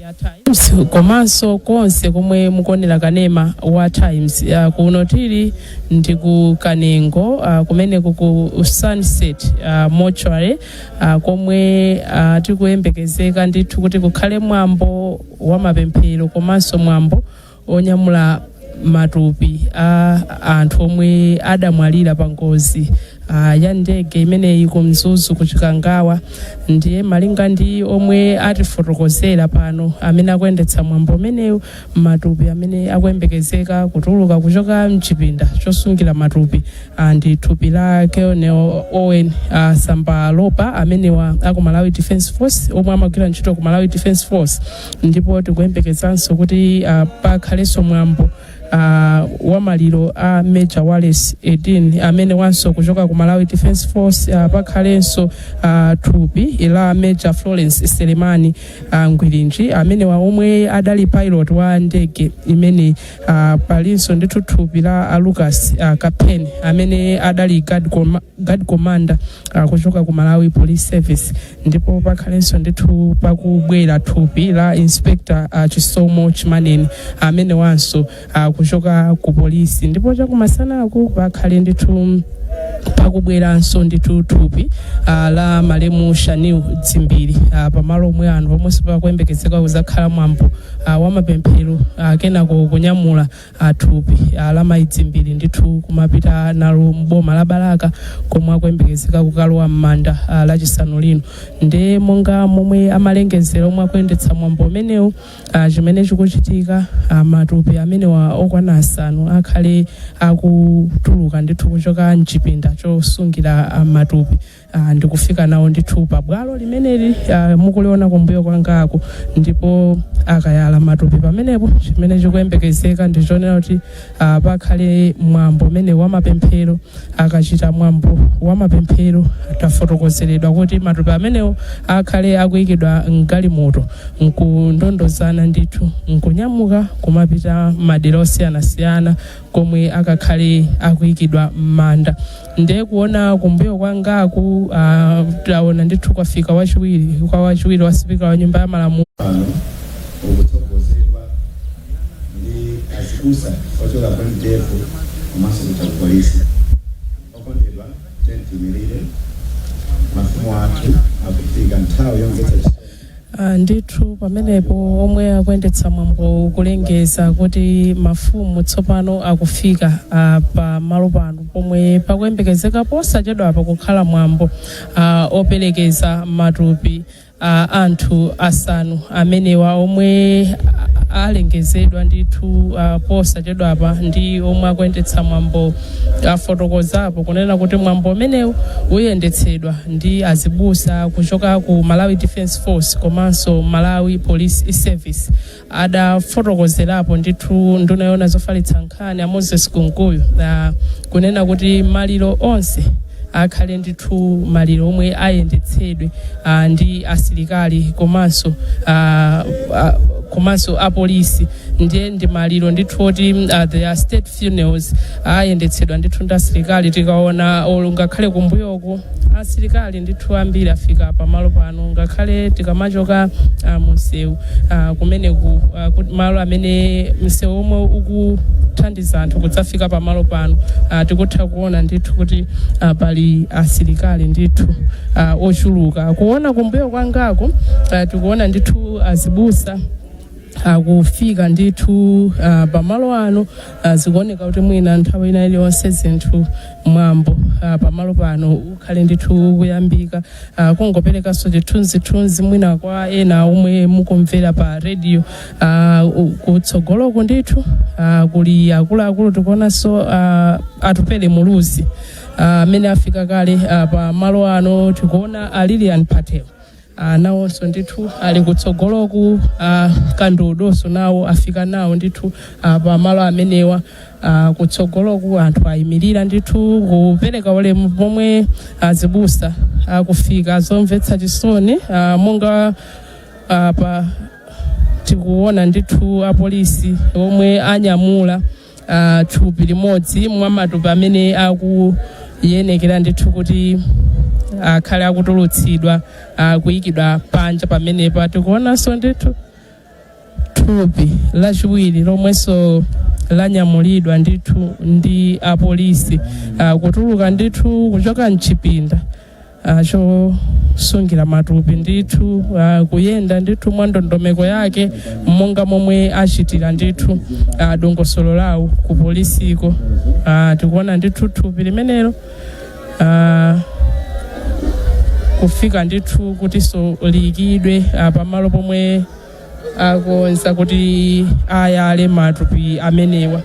Ya Times komanso konse komwe mukuonera kanema wa Times. Kuno tili ndi ku Kanengo, kumeneko ku Sunset Mortuary, komwe tikuyembekezeka ndithu kuti kukhale mwambo wa mapemphero komanso mwambo onyamula matupi a anthu omwe adamwalira pa ngozi ya ndege imeneyi ku Mzuzu, ku Chikangawa. Ndiye malinga ndi omwe atifotokozera pano amene akuyendetsa mwambo umenewu, matupi amene akuyembekezeka kutuluka kuchoka mchipinda chosungira matupi ndi thupi la Colonel Owen Sambalopa, amenewa aku Malawi Defence Force, omwe amagwira ntchito ku Malawi Defence Force. Ndipo tikuyembekezanso kuti pakhalenso mwambo wa maliro a Major Wallace Edin, amene wanso kuchoka ku Malawi Defence Force. Pakhalenso thupi la Major Florence Selemani Ngwirinji, amene wa omwe adali pilot wa ndege imene. Palinso ndithu thupi la Lucas Kapen, amene adali guard commander kuchoka ku Malawi Police Service. Ndipo pakhalenso ndithu pakubwera thupi la Inspector Chisomo Chimaneni, amene wanso kuchoka ku polisi. Ndipo chakumasanaku pakhale ndithu pakubweranso ndithu thupi la malemu Shanil Dzimbiri pamalo omwe ano, pomwenso pakuyembekezeka kuzakhala mwambo wa mapemphero, kenako kunyamula thupi la mayi Dzimbiri ndithu kumapita nalo mboma la Balaka, komwe akuyembekezeka kukalowa m'manda Lachisanu lino. Ndiye monga momwe amalengezera omwe akuyendetsa mwambo umenewu, chimene chikuchitika, matupi amenewa okwana asanu akhale akutuluka ndithu kuchoka mchipinda chosungira matupi ndikufika nawo ndithu pabwalo limeneli mukuliona kumbuyo kwangako. Ndipo akayala matupi pamenepo, chimene chikuyembekezeka ndichonena kuti pakhale mwambo umene wa mapemphero. Akachita mwambo wa mapemphero, tafotokozeredwa kuti matupi amenewo akhale akuyikidwa mgalimoto nkundondozana ndithu nkunyamuka kumapita madera osiyanasiyana komwe akakhale akuyikidwa m'manda. Ndiye kuona kumbuyo kwangaku, taona ndithu kwafika wachiwiri kwa wachiwiri wa sipika wa Nyumba ya Malamulo. Pano ukutsogozedwa ndi azibusa ochoka ku MDF komanso kucha ku polisi. Okondedwa, tiyimirire, mafumu athu akufika. Nthawi yomvetsa chisoni. Ndithu pamenepo omwe akuyendetsa mwambo kulengeza kuti mafumu tsopano akufika pa malo pano pomwe pakuyembekezeka posachedwapa kukhala mwambo operekeza matupi anthu asanu amenewa omwe alengezedwa ndithu posachedwapa ndi omwe akuyendetsa mwambo. Afotokozapo kunena kuti mwambo umenewu uyendetsedwa ndi azibusa kuchoka ku Malawi Defence Force komanso Malawi Police Service. Adafotokozerapo ndithu nduna yona zofalitsa nkhani a Moses Kunkuyu kunena kuti maliro onse akhale ndithu maliro omwe ayendetsedwe ndi asilikali komanso apolisi. Ndiye ndi maliro ndithu oti their state funerals, ayendetsedwa ndithu ndi asilikali. Tikaona olo ngakhale kumbuyoku, asilikali ndithu ambiri afika pamalo pano. Ngakhale tikamachoka munsewu kumeneku, malo amene msewu omwe ukuthandiza anthu kudzafika pamalo pano, tikutha kuona ndithu kuti pali asilikali ndithu ochuluka. Kuona kumbuyo kwangako, tikuona ndithu azibusa akufika ndithu pamalo ano. Zikuoneka kuti mwina nthawi ina iliyonse zinthu, mwambo pamalo pano ukhale ndithu kuyambika. Kungoperekanso chithunzithunzi mwina kwa ena omwe mukumvera pa radio, kutsogoloko ndithu kuli akuluakulu. Tikuonanso Atupele Muluzi amene afika kale pa malo ano. Tikuona a Lilian Patel nawonso ndithu ali kutsogoloku. Kandodonso nawo afika nawo ndithu pa malo amenewa. Kutsogoloku anthu ayimirira ndithu kupereka ulemu pomwe azibusa akufika. Zomvetsa chisoni, monga pa tikuona ndithu apolisi omwe anyamula thupi limodzi mwa matupi amene akuyenekera ndithu kuti akhale akutulutsidwa, kuyikidwa panja pamenepa. Tikuonanso ndithu Thupi lachiwiri lomwenso lanyamulidwa ndithu ndi apolisi, kutuluka ndithu kuchoka mchipinda chosungira matupi ndithu, kuyenda ndithu mwa ndondomeko yake monga momwe achitira ndithu dongosolo lawo ku polisiko. Tikuona ndithu thupi limenelo kufika ndithu kutinso liyikidwe pamalo pomwe akonza kuti ayale matupi amenewa.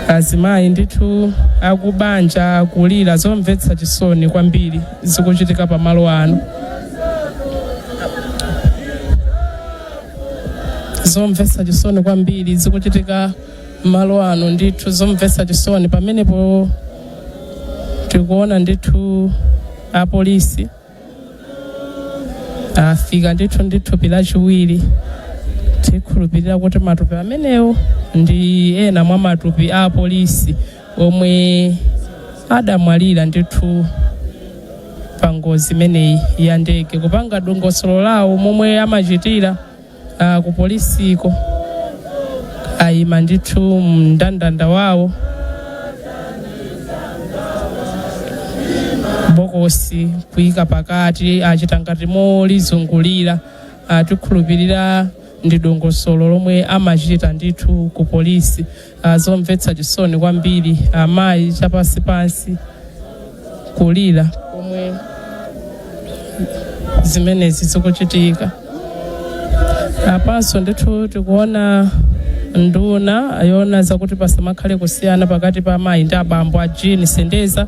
Azimayi ndithu akubanja kulira, zomvetsa chisoni kwambiri zikuchitika pamalo ano, zomvetsa chisoni kwambiri zikuchitika malo ano ndithu, zomvetsa chisoni. Pamenepo tikuona ndithu apolisi afika ndithu ndi thupi lachiwiri. Tikhulupirira kuti matupi amenewo ndi ena mwa matupi a apolisi omwe adamwalira ndithu pa ngozi imeneyi ya ndege. Kupanga dongosolo lawo momwe amachitira ku polisiko, ayima ndithu mndandanda wawo, bokosi kuyika pakati, achita ngati molizungulira. Tikhulupirira ndi dongosolo lomwe amachita ndithu ku polisi. Zomvetsa chisoni kwambiri, amayi chapansipansi kulira pomwe zimenezi zikuchitika. Apanso ndithu tikuona nduna yoona zakuti pasamakhale kusiyana pakati pa amayi ndi abambo, a Jean Sendeza,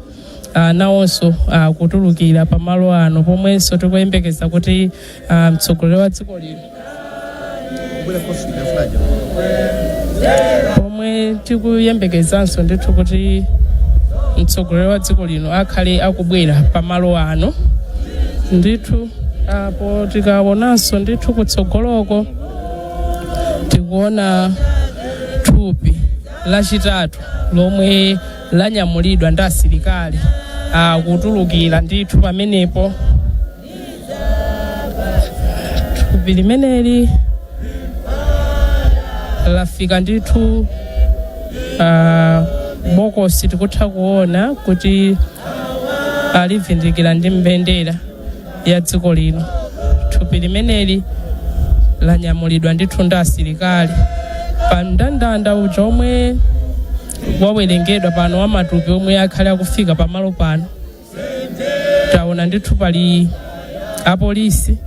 nawonso kutulukira pamalo ano, pomwenso tikuyembekeza kuti mtsogoleri wa dziko lino, pomwe tikuyembekezanso ndithu kuti mtsogoleri wa dziko lino akhale akubwera pamalo ano ndithu. Apo tikaonanso ndithu kutsogoloko tikuona thupi lachitatu lomwe lanyamulidwa ndi asilikali akutulukira ndithu pamenepo. Thupi limeneli lafika ndithu, bokosi tikutha kuona kuti alivindikira ndi mbendera ya dziko lino. Thupi limeneli lanyamulidwa ndithu ndi asilikali pa mndandanda uja omwe wawerengedwa pano wa matupi omwe akhale akufika pamalo pano. Taona ndithu pali apolisi,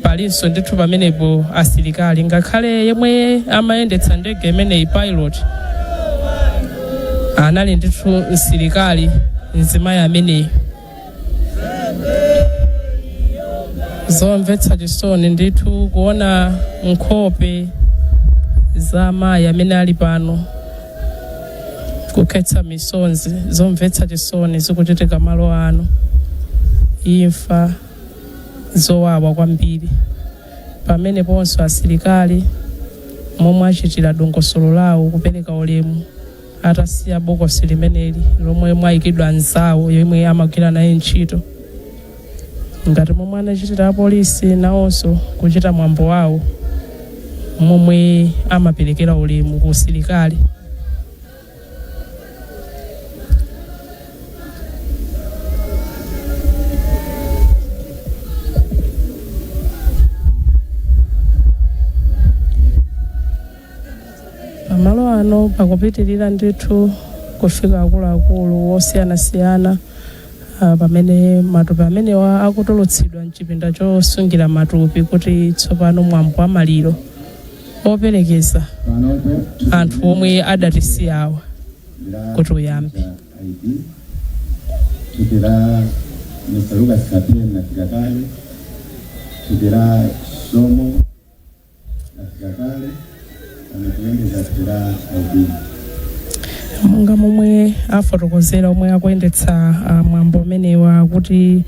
palinso ndithu pamenepo asilikali, ngakhale yemwe amayendetsa ndege imeneyi, pilot, anali ndithu msilikali mzimayi ameneyi. Zomvetsa chisoni ndithu kuona nkhope za amayi amene ali pano kukhetsa misonzi. Zomvetsa chisoni zikuchitika malo ano, imfa zowawa kwambiri. Pameneponso asilikali momwe achitira dongosolo lawo kupereka ulemu atasiya bokosi limeneli lomwe mwayikidwa anzawo yemwe amagwira naye ntchito, ngati momwe anachitira apolisi nawonso kuchita mwambo wawo momwe amaperekera ulemu ku usilikali. Pamalo ano pakupitirira ndithu kufika akuluakulu osiyanasiyana pamene matupi amenewa akutulutsidwa mchipinda chosungira matupi kuti tsopano mwambo wa maliro operekeza anthu omwe adatisiyawa kuti uyambe. Thupi la Mr. Lucas Kapeni lafika kale, thupi la Somo lafika kale, pano kuyembekeza thupi la IB. Monga momwe afotokozera omwe akuyendetsa mwambo umenewa kuti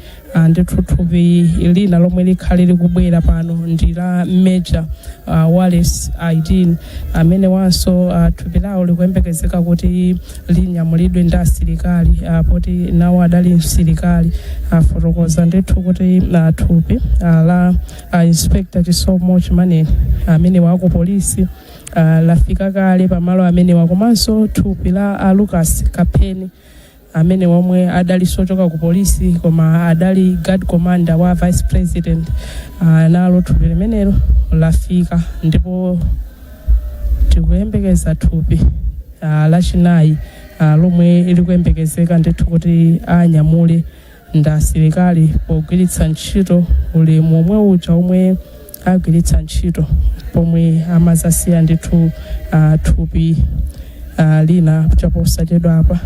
ndithu thupi lina lomwe likhale likubwera pano ndi la Major Wallace Aidin, amene wanso thupi lawo likuyembekezeka kuti linyamulidwe ndi asilikali, poti nawo adali msilikali. Afotokoza ndithu kuti thupi la Inspector Chisomo Chimaneni, amene waku polisi, lafika kale pamalo amenewa, komanso thupi la Lucas Kapeni, amene omwe adali sochoka ku polisi koma adali guard commander wa Vice President, nalo thupi limenelo lafika. Ndipo tikuyembekeza thupi lachinayi lomwe likuyembekezeka ndithu kuti anyamule ndi asilikali pogwiritsa ntchito ulemu omwe uja omwe agwiritsa ntchito pomwe amazasiya ndithu thupi lina chaposachedwa apa.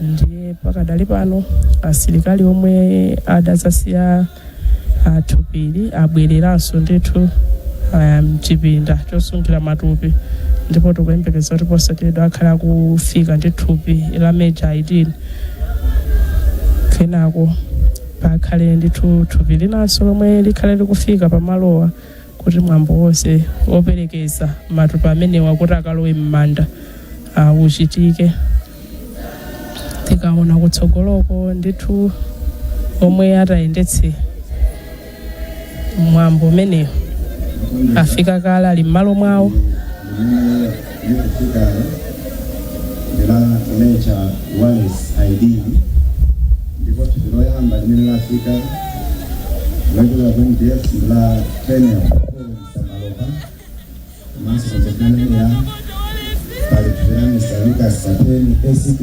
Ndiye pakadali pano asilikali omwe adazasiya thupili abwereranso ndithu mchipinda chosungira matupi, ndipo tikuyembekeza kuti posachedwa akhala akufika ndi thupi la Major Aidin. Kenako pakhale ndithu thupi linanso lomwe likhale likufika pamalowa kuti mwambo wonse woperekeza matupi amenewa kuti akalowe m'manda uchitike. Tikaona kutsogoloko ndithu, omwe atayendetse mwambo umenewo afika kale, ali m'malo mwawo. Limene likufikalo ndi la Major Wallace Aidin, ndipo thupi loyamba limene lafika lochokera ku MDF ndi la Colonel Paul Samalopa. Komanso kuchakananira pali thupi la Mr Lucas Kapeni ACP,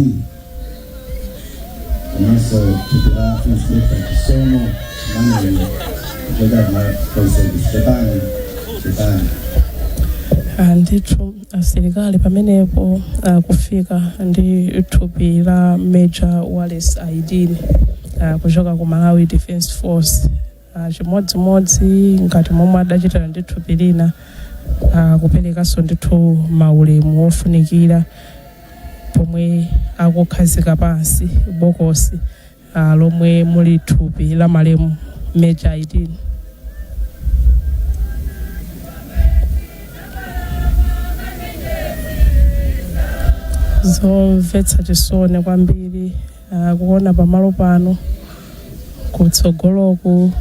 komanso thupi la Inspector Chisomo Chimaneni kuchokera ku Police Service. Chepani, chepani. Ndithu asilikali pamenepo kufika ndi thupi la Major Wallace Aidin kuchoka ku Malawi Defence Force, chimodzimodzi ngati momwe adachitira ndi thupi lina, kuperekanso ndithu maulemu ofunikira pomwe akukhazika pansi bokosi lomwe muli thupi la malemu Major Aidin. Zomvetsa chisoni kwambiri kuona pamalo pano kutsogoloku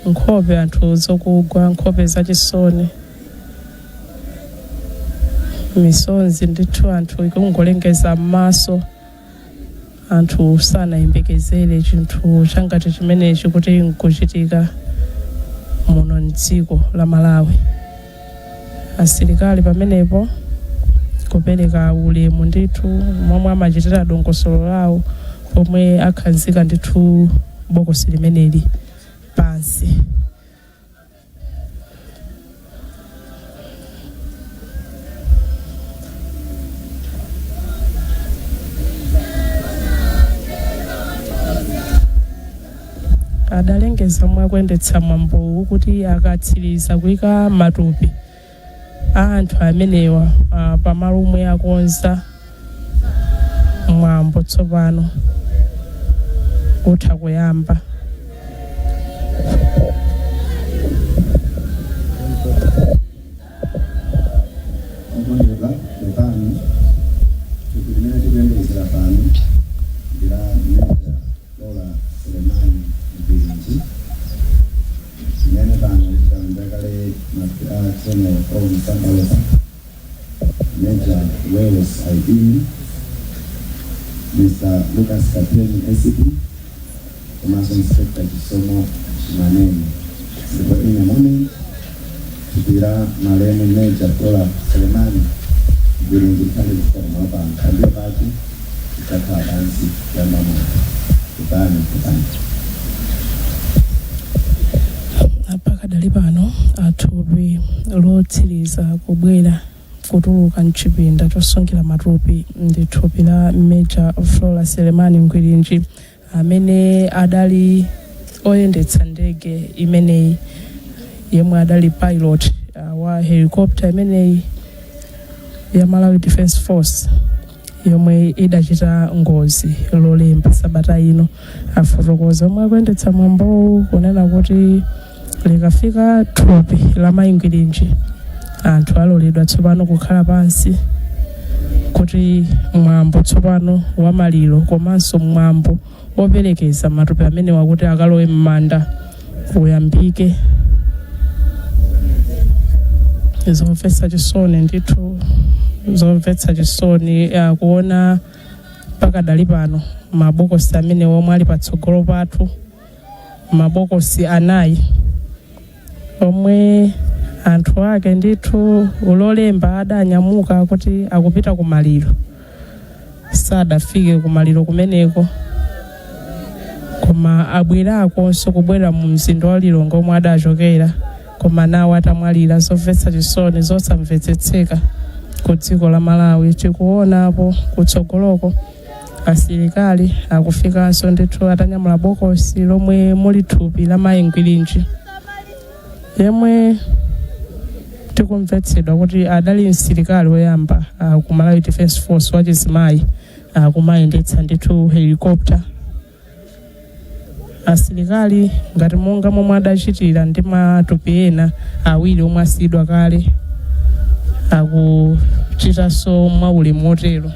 nkhope anthu zokugwa, nkhope zachisoni, misonzi ndithu anthu ikungolengeza m'maso. Anthu sanayembekezere chinthu changati chimenechi kuti nkuchitika muno mdziko la Malawi. Asilikali pamenepo kupereka ulemu ndithu momwe amachitira dongosolo lawo pomwe akhazika ndithu bokosi limeneli pansi. Adalengeza mwakuyendetsa mwambowu kuti akatsiriza kuyika matupi a anthu amenewa pamalo omwe akonza, mwambo tsopano utha kuyamba. Okondedwa, pepani, thupi limene tikuyembekezera pano ndi la Major Lola Selemani Mpirinji, limene pano litalandira kale matupi a Colonel Owen Sambalopa, Major Wales Aidini, Mr Lucas Kapeni ACP, komanso Inspector Chisomo Chimaneni. Ndipo in a moment thupi la malemu Major Flora Selemani Mpirinji likhale kufika pamalo pano. Pambuyo pake tidzakhala pansi kuyamba mwambo. Pepani, pepani. Pakadali pano thupi lotsiriza kubwera kutuluka mchipinda chosungira matupi ndi thupi la Major Flora Selemani Ngwirinji, amene adali oyendetsa ndege imeneyi, yemwe adali pilot wa helicopter imeneyi ya Malawi Defence Force. Yomwe idachita ngozi Lolemba sabata ino. Afotokoza omwe akuyendetsa mwambowu kunena kuti likafika thupi la mayi Ngwirinji, anthu aloledwa tsopano kukhala pansi kuti mwambo tsopano wa maliro komanso mwambo woperekeza matupi amenewa kuti akalowe m'manda uyambike. Zomvetsa chisoni ndithu, zomvetsa chisoni kuona pakadali pano mabokosi amene omwe ali patsogolo pathu, mabokosi anayi omwe anthu ake ndithu Lolemba adanyamuka kuti akupita kumaliro, sadafike kumaliro kumeneko, koma abwerakonso kubwera mu mzinda wa Lilongwe omwe adachokera, koma nawo atamwalira. Zomvetsa chisoni, zosamvetsetseka ku dziko la Malawi. Tikuonapo kutsogoloko asilikali akufikanso ndithu atanyamula bokosi lomwe muli thupi la mayi Ngwirinji, yemwe tikumvetsedwa kuti adali msilikali woyamba ku Malawi Defence Force wachizimayi kumayendetsa ndithu helicopter. Asilikali, ngati monga momwe adachitira ndi matupi ena awiri omwe asiyidwa kale, akuchitanso mwaulemu motero,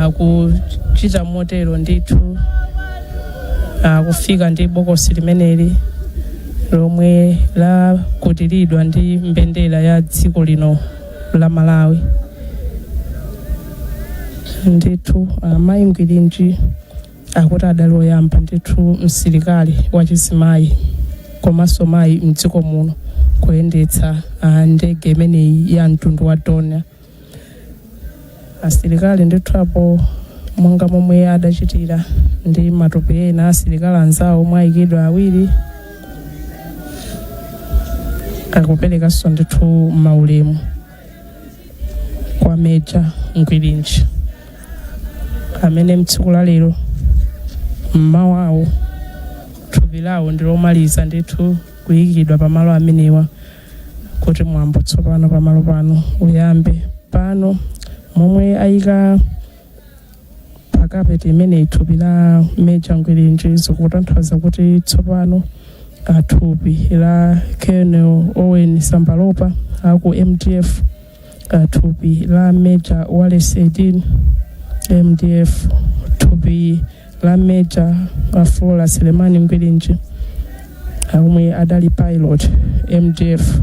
akuchita motero ndithu, akufika ndi bokosi limeneli lomwe lakutiridwa ndi mbendera ya dziko lino la Malawi. Ndithu amayi Ngwirinji akuti adali oyamba ndithu msilikali wachizimayi komanso mayi mdziko muno kuyendetsa ndege imeneyi ya mtundu wa Dornier. Asilikali ndithu apo, monga momwe adachitira ndi matupi ena asilikali anzawo omwe ayikidwa awiri, akuperekanso ndithu maulemu kwa Meja Ngwirinji amene mtsiku la lero mmawawo thupi lawo ndi lomaliza ndithu kuyikidwa pamalo amenewa kuti mwambo tsopano pamalo pano uyambe. Pano momwe ayika pakapeti imeneyi thupi la Meja Ngwirinji, zikutanthauza kuti tsopano thupi la Colonel Owen Sambalopa aku MDF, thupi la Major Wallace Edin, MDF, thupi la Major Flora Selemani Ngwirinji omwe adali pilot, MDF,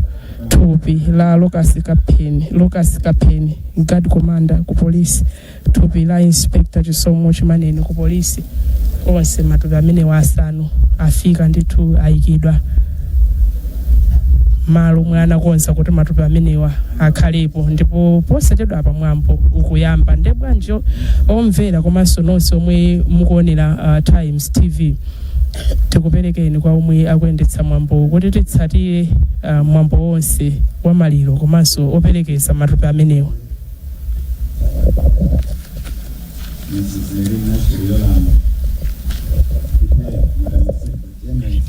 thupi la Lucas Kapeni, guard commander ku polisi, thupi la Inspector Chisomo Chimaneni ku polisi. Onse matupi amenewa asanu afika ndithu, ayikidwa malo omwe anakonza kuti matupi amenewa akhalepo, ndipo posachedwa apa mwambo ukuyamba. Nde bwanji omvera komanso nonse omwe mukuonera Times TV, tikuperekeni kwa omwe akuyendetsa mwambo kuti titsatire mwambo wonse wa maliro komanso operekeza matupi amenewa. Mrs. Irina Shiriyolamo. Prepare, Madam Inspector General.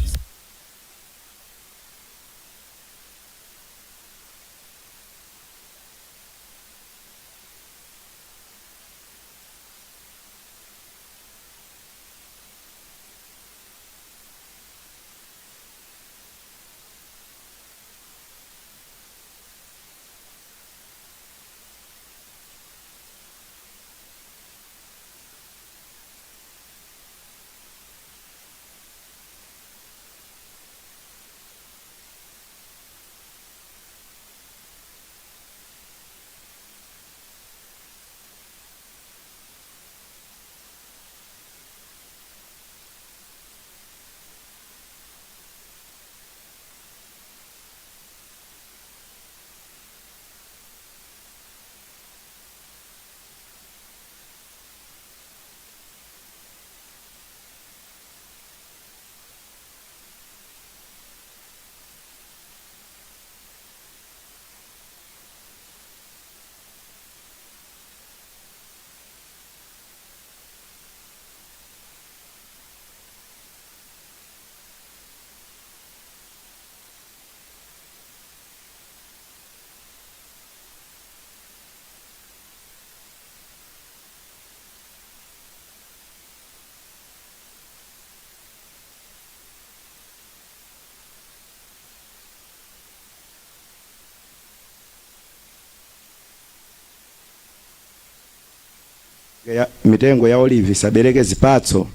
Mitengo ya olivi isabereke zipatso,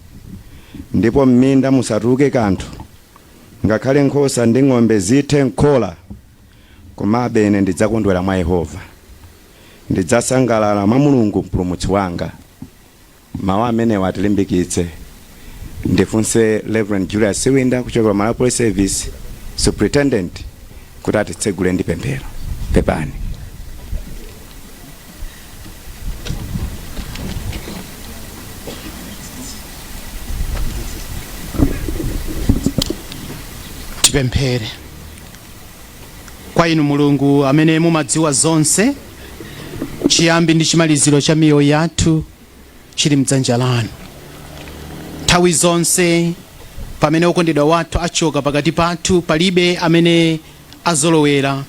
ndipo m'minda musatuluke kanthu, ngakhale nkhosa ndi ng'ombe zithe m'khola, komabe ine ndidzakondwera mwa Yehova, ndidzasangalala mwa Mulungu Mpulumutsi wanga. Mawu amenewa atilimbikitse. Ndifunse Reverend Julius Siwinda kuchokera Malawi Police Service, Superintendent, kuti atitsegule ndi pemphero. Pepani. Tipemphere. Kwa inu Mulungu amene mumadziwa zonse, chiyambi ndi chimaliziro cha miyoyo yathu chili mdzanja lanu. Nthawi zonse pamene okondedwa wathu achoka pakati pathu, palibe amene azolowera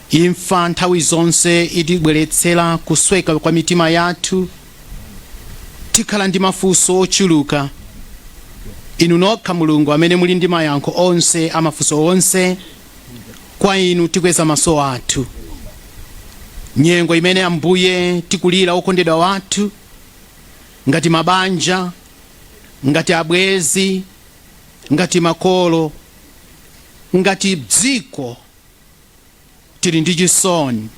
imfa. Nthawi zonse itibweretsera kusweka kwa mitima yathu, tikhala ndi mafunso ochuluka. Inu nokha Mulungu amene muli ndi mayankho onse amafunso onse, kwa inu tikweza maso athu. Nyengo imene, Ambuye, tikulira okondedwa wathu, ngati mabanja, ngati abwenzi, ngati makolo, ngati dziko, tili ndi chisoni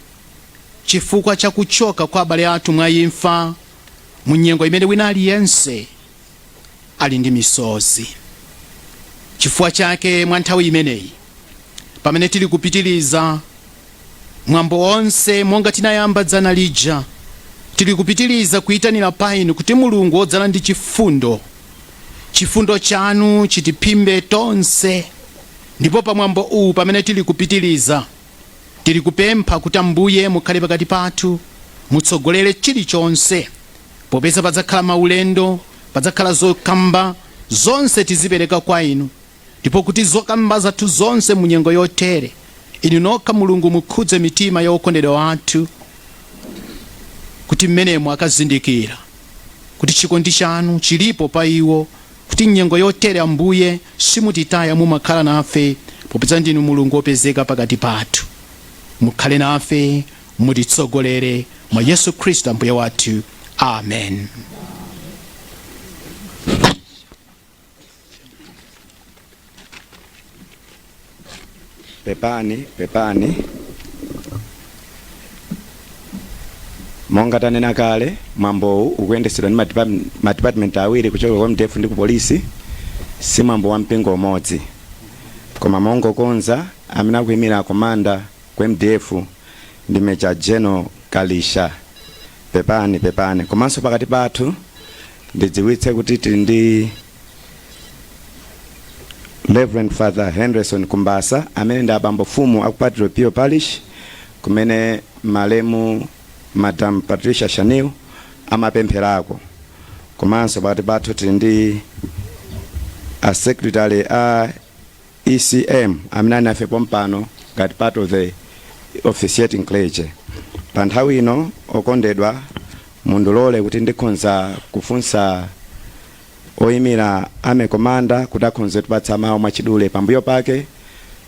chifukwa cha kuchoka kwa abale athu mwa imfa, mu nyengo imene wina aliyense ali ndi misozi. Chifukwa chake mwa nthawi imeneyi, pamene tili kupitiliza mwambo onse monga tinayamba dzana lija, tili kupitiliza kuyitanira pa inu kuti Mulungu wodzala ndi chifundo, chifundo chanu chitiphimbe tonse. Ndipo pamwambo uwu pamene tili kupitiliza, tili kupempha kuti Ambuye mukhale pakati pathu, mutsogolere chilichonse, popeza padzakhala maulendo, padzakhala zokamba zonse, tizipereka kwa inu. Ndipo kuti zokamba zathu zonse mu nyengo yotere, inu nokha Mulungu mukhudze mitima ya okondedwa athu, kuti mmenemo akazindikira kuti chikondi chanu chilipo pa iwo, kuti nyengo yotere, Ambuye, simutitaya, mumakhala nafe, popeza ndinu Mulungu wopezeka pakati pathu. Mukhale nafe, mutitsogolere, mwa Yesu Khristu Ambuye wathu, amen. Pepani, pepani. Monga tanena kale, mwambowu ukuyendesedwa ndi madepartment awiri, kuchokera kwa MDF ndi ku polisi. Si mwambo wa mpingo umodzi, koma mongokonza, amene akuyimira commander ku MDF ndi Major General Kalisha. Pepani, pepani. Komanso pakati pathu ndidziwitse kuti tili ndi Reverend Father Henderson Kumbasa, amene ndi abambo fumu aku Padre Pio Parish, kumene malemu Madam Patricia Shanil amapempherako. Komanso pakati pathu tili ndi a secretary a ECM amene ali nafe pompano ngati part of the officiating clergy. Pa nthawi ino, okondedwa, mundilole kuti ndikhonza kufunsa oyimira army commander kuti akhonze kutipatsa mawu mwachidule. Pambuyo pake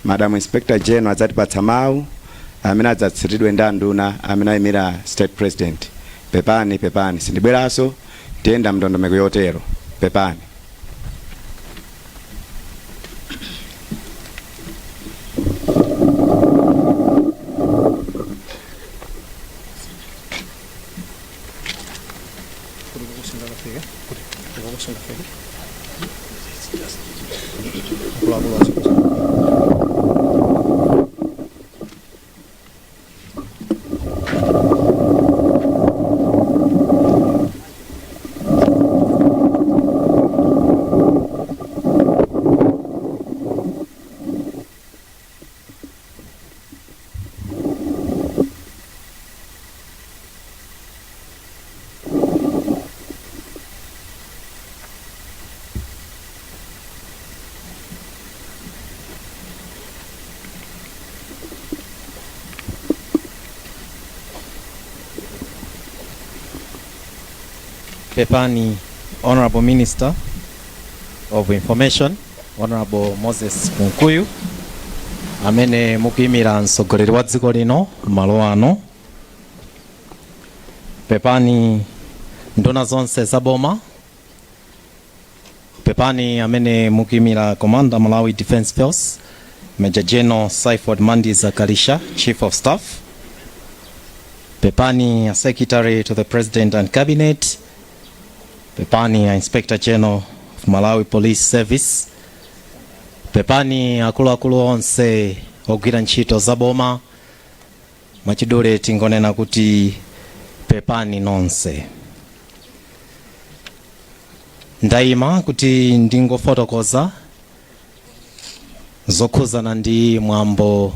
Madam Inspector General adzatipatsa mawu amene adzatsatidwe ndi anduna amene ayimira State President. Pepani, pepani, sindibweranso, tiyenda mndondomeko yotero. Pepani. Pepani, Honorable Minister of Information, Honorable Moses Kunkuyu, amene mukuyimira mtsogoleri wa dziko lino malo ano. Pepani nduna zonse za boma. Pepani amene mukuyimira Commander Malawi Defence Force, Major General Saiford Mandiza Kalisha, Chief of Staff. Pepani a Secretary to the President and Cabinet. Pepani a Inspector General of Malawi Police Service. Pepani akuluakulu onse ogwira ntchito za boma. Mwachidule tingonena kuti pepani nonse. Ndayima kuti ndingofotokoza zokhuzana ndi mwambo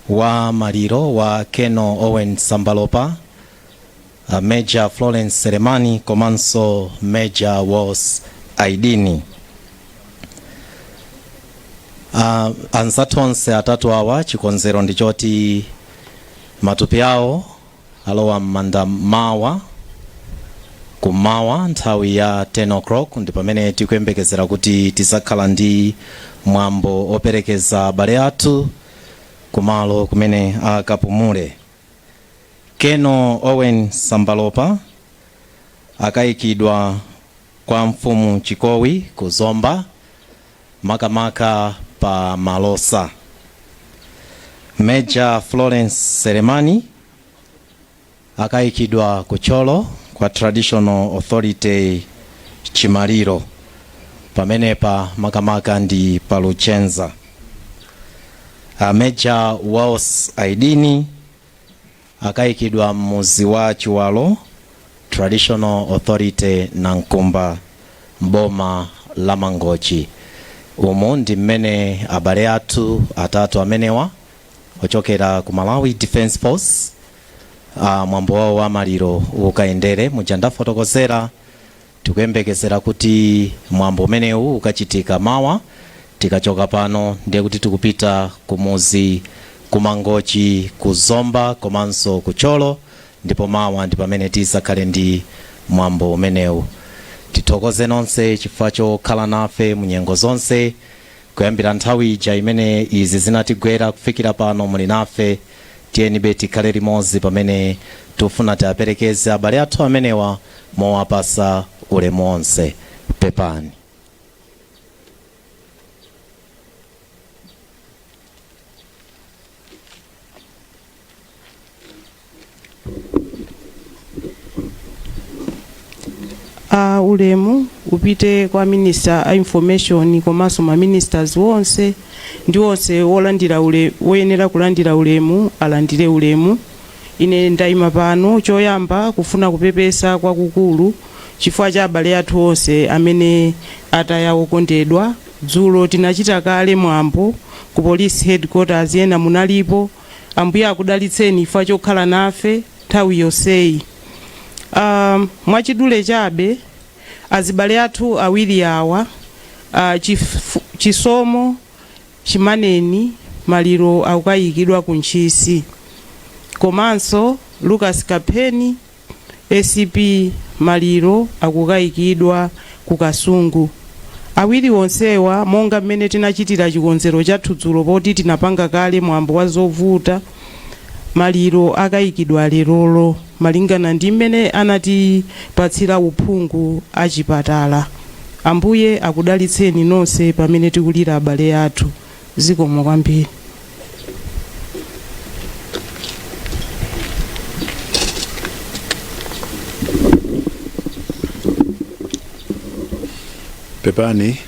wa maliro wa Colonel Owen Sambalopa, Major Florence Selemani komanso Major Wals Aidini. Anzathu onse atatu awa, chikonzero ndi choti matupi awo alowa m'manda mawa kumawa nthawi ya 10 o'clock, ndi pamene tikuyembekezera kuti tizakhala ndi mwambo operekeza abale athu kumalo kumene akapumule. Colonel Owen Sambalopa akayikidwa kwa Mfumu Chikowi ku Zomba, makamaka pa Malosa. Major Florence Selemani akayikidwa ku Thyolo kwa Traditional Authority Chimaliro, pamenepa makamaka ndi pa Luchenza. Major Wals Aidini akayikidwa mmuzi wa Chiwalo, Traditional Authority Nankumba, mboma la Mangochi. Umu ndi mmene abale athu atatu amenewa ochokera ku Malawi Defence Force mwambo wawo wa maliro ukayendere. Muja ndafotokozera, tikuyembekezera kuti mwambo umenewu ukachitika mawa. Tikachoka pano ndiye kuti tikupita kumuzi kumangochi, kuzomba komanso kucholo, ndipo mawa ndi pamene tizakhale ndi mwambo umenewu. Tithokoze nonse chifukwa chokhala nafe mu nyengo zonse, kuyambira nthawi ija imene izi zinatigwera kufikira pano muli nafe. Tiyenibe tikhale limodzi pamene tikufuna tiaperekeze abale athu amenewa mowapasa ulemu onse. Pepani. Ulemu upite kwa Minister a Information komanso ma ministers wonse ndi onse wolandira ule woyenera kulandira ulemu alandire ulemu. Ine ndayima pano choyamba kufuna kupepesa kwakukulu chifukwa cha abale athu onse amene ataya wokondedwa. Dzulo tinachita kale mwambo ku police headquarters, ena munalipo. Ambuye akudalitseni chifukwa chokhala nafe nthawi yonseyi. Mwachidule chabe, azibale athu awiri awa, Chisomo Chimaneni, maliro akukayikidwa ku Ntchisi, komanso Lucas Kapheni, ACP, maliro akukayikidwa ku Kasungu. Awiri onsewa, monga mmene tinachitira chikonzero chathu dzulo poti tinapanga kale mwambo wa zovuta, maliro akayikidwa lerolo malingana ndi mmene anatipatsira uphungu achipatala. Ambuye akudalitseni nonse pamene tikulira abale athu. Zikomo kwambiri. Pepani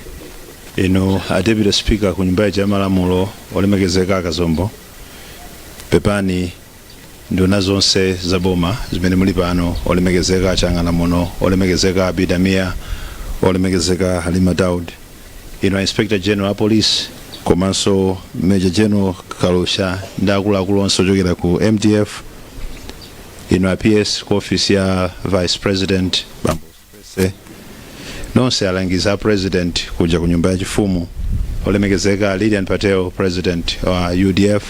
inu a Deputy Speaker ku Nyumba ya Malamulo, olemekezeka Akazombo. Pepani nduna zonse za boma zimene muli pano, olemekezeka Chang'ana muno, olemekezeka Abidamia, olemekezeka Halima Daud, inu a Inspector General a Police komanso Major General Kalusha ndi akuluakulu onse ochokera ku MDF, inu a PS ku office ya Vice President Bambo Sikwese, nonse alangizi a President kuja ku Nyumba ya Chifumu, olemekezeka Lilian Patel, President wa UDF,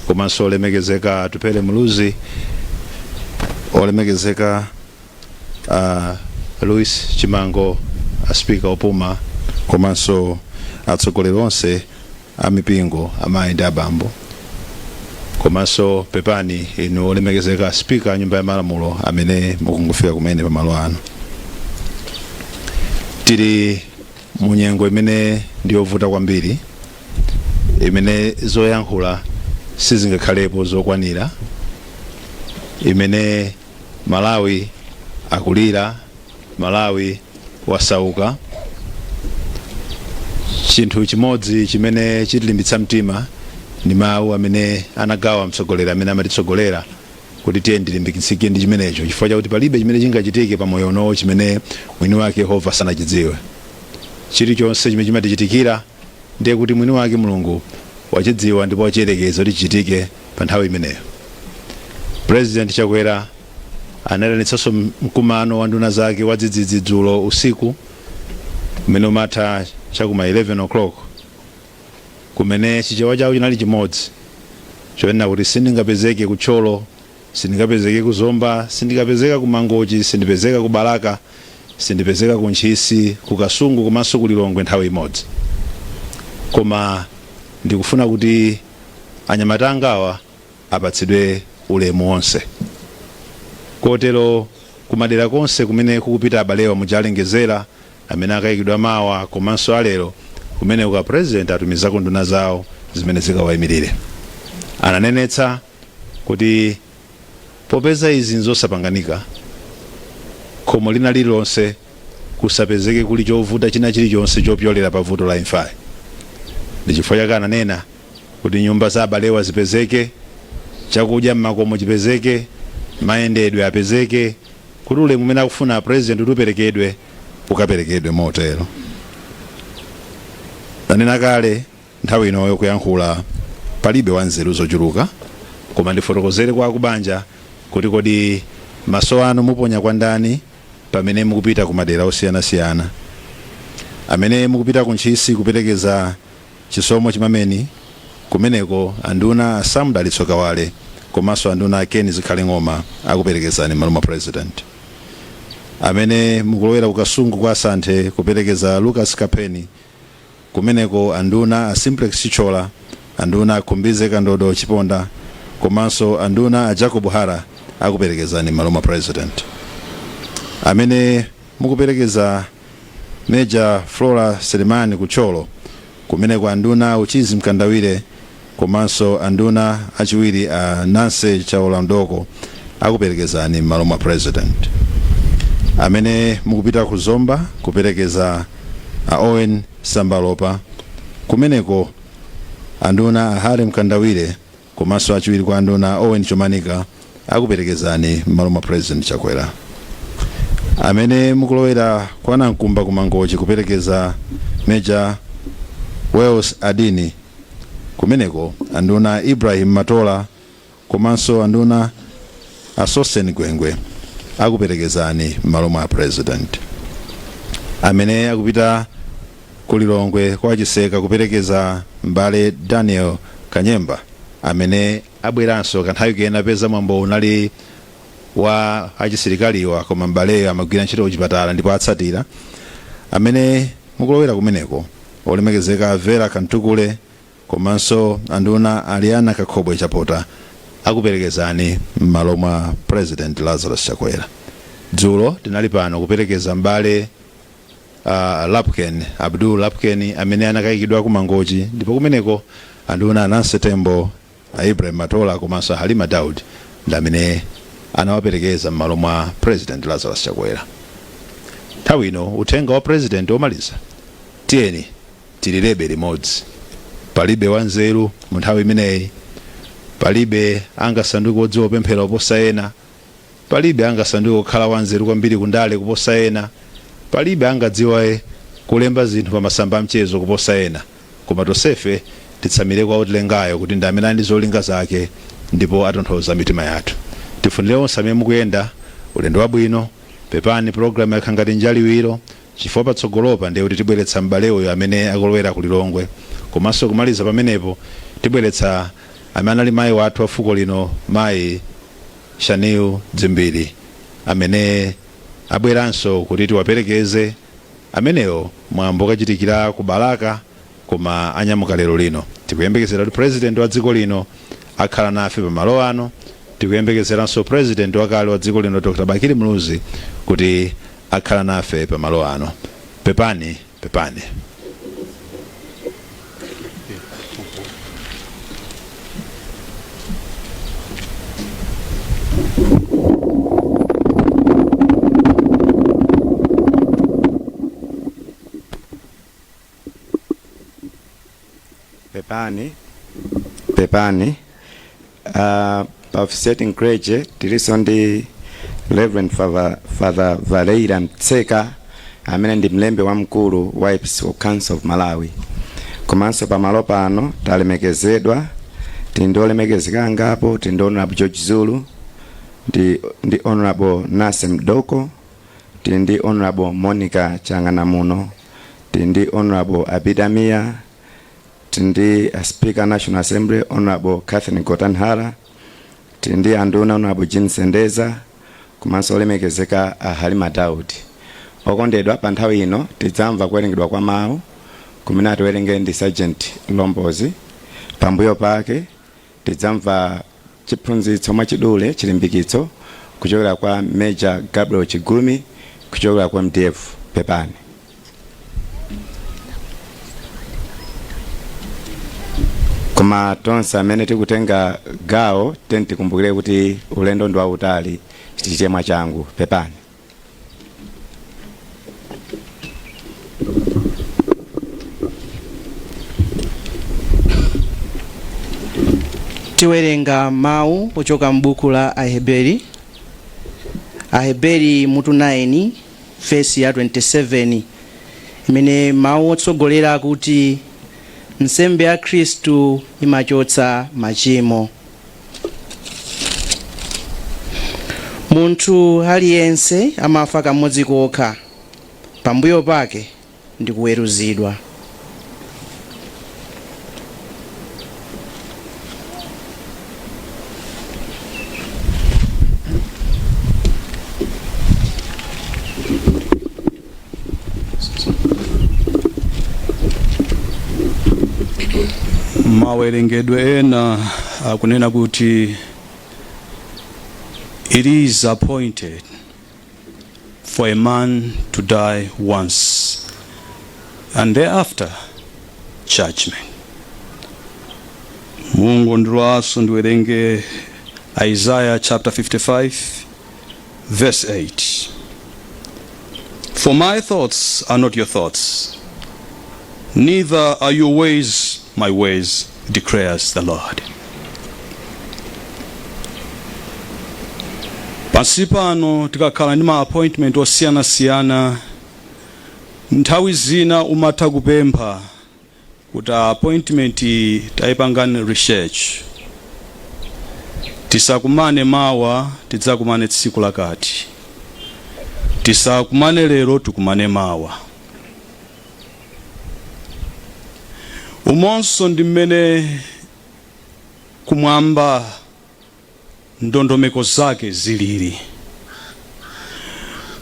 komanso olemekezeka Atupele Muluzi, olemekezeka Louis Chimango, a Speaker opuma, komanso atsogoleri onse a mipingo, amayi ndi abambo. Komanso pepani inu olemekezeka Speaker a Nyumba ya Malamulo amene mukungofika kumene pamalo ano. Tili mu nyengo imene ndiyovuta kwambiri, imene zoyankhula sizingakhalepo zokwanira, imene Malawi akulira, Malawi wasauka. Chinthu chimodzi chimene chitilimbitsa mtima ndi mawu amene anagawa mtsogoleri amene amatitsogolera kuti tiye ndilimbikitsike ndi chimenecho, chifukwa chakuti palibe chimene chingachitike pa moyo unowo chimene mwini wake Yehova sanachidziwe. Chilichonse chimene chimatichitikira ndiye kuti mwini wake Mulungu wachidziwa ndipo wachiyerekeza kuti chichitike pa nthawi imeneyo. President Chakwera anayitanitsanso mkumano wa nduna zake wadzidzidzi dzulo usiku umene umatha chakuma 11 o'clock, kumene chichewa chawo chinali chimodzi chonena kuti sindingapezeke ku Thyolo, sindingapezeke ku Zomba, sindingapezeka ku Mangochi, sindipezeka ku Balaka, sindipezeka ku Ntchisi, ku Kasungu komanso ku Lilongwe nthawi imodzi, koma ndikufuna kuti anyamata angawa apatsidwe ulemu wonse. Kotero kumadera konse kumene kukupita abalewa mujalengezera amene akayikidwa mawa komanso alero, kumene kuka President atumizako nduna zawo zimene zikawayimirire. Ananenetsa kuti popeza izi nzosapanganika, khomo lina lililonse kusapezeke kuli chovuta china chilichonse chopyolera pa vuto la imfayi. Ndi chifukwa chake ananena kuti nyumba za abalewa zipezeke, chakudya mmakomo chipezeke, mayendedwe apezeke, kuti ulemu umene akufuna President kuti uperekedwe ukaperekedwe motero. Ndanena kale, nthawi inoyo kuyankhula palibe wanzeru zochuluka, koma ndifotokozere kwa akubanja kuti kodi maso anu muponya kwa ndani pamene mukupita ku madera osiyanasiyana. Amene mukupita ku Ntchisi kuperekeza Chisomo Chimameni, kumeneko anduna a Sam Dalitso Kawale komanso anduna a Ken Zikhale Ng'oma akuperekezani m'malo mwa President. Amene mukulowera ku Kasungu kwa Asanthe kuperekeza Lucas Kapeni, kumeneko anduna a Simplex Chithyola, anduna a Khumbize Kandodo Chiponda komanso anduna a Jacob Hara akuperekezani m'malo mwa President. Amene mukuperekeza Major Flora Selemani ku Thyolo, kumeneko anduna Uchizi Mkandawire komanso anduna achiwiri a Nancy Chaola Mdooko akuperekezani m'malo mwa President. Amene mukupita ku Zomba kuperekeza a Owen Sambalopa, kumeneko anduna a Harry Mkandawire komanso achiwiri kwa anduna Owen Chomanika akuperekezani m'malo mwa President Chakwera. Amene mukulowera kwa Nankumba ku Mangochi kuperekeza Major Wells Adini, kumeneko anduna Ibrahim Matola komanso anduna a Sosten Gwengwe akuperekezani m'malo mwa President. Amene akupita ku Lilongwe kwa Chiseka kuperekeza Mbale Daniel Kanyemba amene abweranso kanthawi kena peza mwambo unali wa achisilikaliwa, koma mbaleyo amagwira ntchito kuchipatala ndipo atsatira. Amene mukulowera kumeneko, olemekezeka Vera Kantukule komanso anduna Aliana Kakhobwe Chapota akuperekezani m'malo mwa President Lazarus Chakwera. Dzulo tinali pano kuperekeza mbale Lapken Abdul Lapken amene anakayikidwa ku Mangochi, ndipo kumeneko anduna Nancy Tembo, a Ibrahim Matola komanso Halima Daud ndi amene anawaperekeza m'malo mwa President Lazarus Chakwera. Nthawi ino uthenga wa President womaliza, tiyeni tilirebe limodzi. Palibe wanzeru mu nthawi imeneyi, palibe angasanduke wodziwa kupemphera kuposa ena, palibe angasanduke kukhala wanzeru kwambiri kundale kuposa ena, palibe angadziwe kulemba zinthu pa masamba a mchezo kuposa ena, koma tonsefe titsamire kwa otilengayo kuti ndi amene ali ndi zolinga zake ndipo atonthoza mitima yathu. Tifunire onse amene mukuyenda ulendo wabwino. Pepani, pulogalamu yakhala ngati njaliwiro chifukwa patsogolopa ndiye kuti tibweretsa m'bale uyo amene akulowera ku Lilongwe, komanso kumaliza pamenepo tibweretsa amene anali mayi wathu wa fuko lino, Mayi Shanil Dzimbiri, amene abweranso kuti tiwaperekeze. Amenewo mwambo ukachitikira ku Balaka, koma anyamuka lero lino. Tikuyembekezera kuti President wa dziko lino Akhala nafe pamalo ano. Tikuyembekezeranso President wakale wa dziko lino, Dr Bakili Muluzi, kuti akhala nafe pamalo ano. Pepani, pepani. Pepani, pepani. Pa officiating clergy tilinso ndi Reverend Father Valeira Mtseka, amene ndi mlembi wamkulu wa Episcopal Council of Malawi. Komanso pamalo pano talemekezedwa, tili ndi olemekezeka angapo. Tili ndi Honorable George Zulu, ndi Honorable Nasem Doko, tili ndi Honorable Monica Chang'anamuno, tili ndi Honorable Abida Mia, tili ndi Speaker, National Assembly, Honorable Catherine Gotani Hara, tili ndi anduna, Honorable Jean Sendeza, komanso olemekezeka a Halima Daud. Okondedwa, pa nthawi ino tidzamva kuwerengedwa kwa mawu kumene atiwerenge ndi Sergeant Lombozi. Pambuyo pake tidzamva chiphunzitso mwachidule, chilimbikitso kuchokera kwa Major Gabriel Chigumi kuchokera kwa MDF. Pepani. Koma tonse amene tikutenga gawo, tikumbukire kuti ulendo ndi wautali, tichite mwachangu. Pepani. Tiwerenga mawu kuchoka m'buku la Aheberi, Aheberi mutu 9, vesi ya 27, imene mawu otsogolera akuti nsembe ya Khristu imachotsa machimo. Munthu aliyense amafa kamodzi kokha, pambuyo pake ndi kuweruzidwa. Mawerengedwe ena akunena kuti it is appointed for a man to die once and thereafter judgment. Mungu ndilwaso ndiwerenge Isaiah chapter 55 verse 8: "For my thoughts are not your thoughts, neither are your ways my ways, declares the Lord." Pansi pano tikakhala ndi ma appointment osiyanasiyana, nthawi zina umatha kupempha kuti appointment iyi tayipangani research, tisakumane mawa, tidzakumane tsiku lakati, tisakumane lero, tikumane mawa. Umonso ndi mmene kumwamba ndondomeko zake zilili.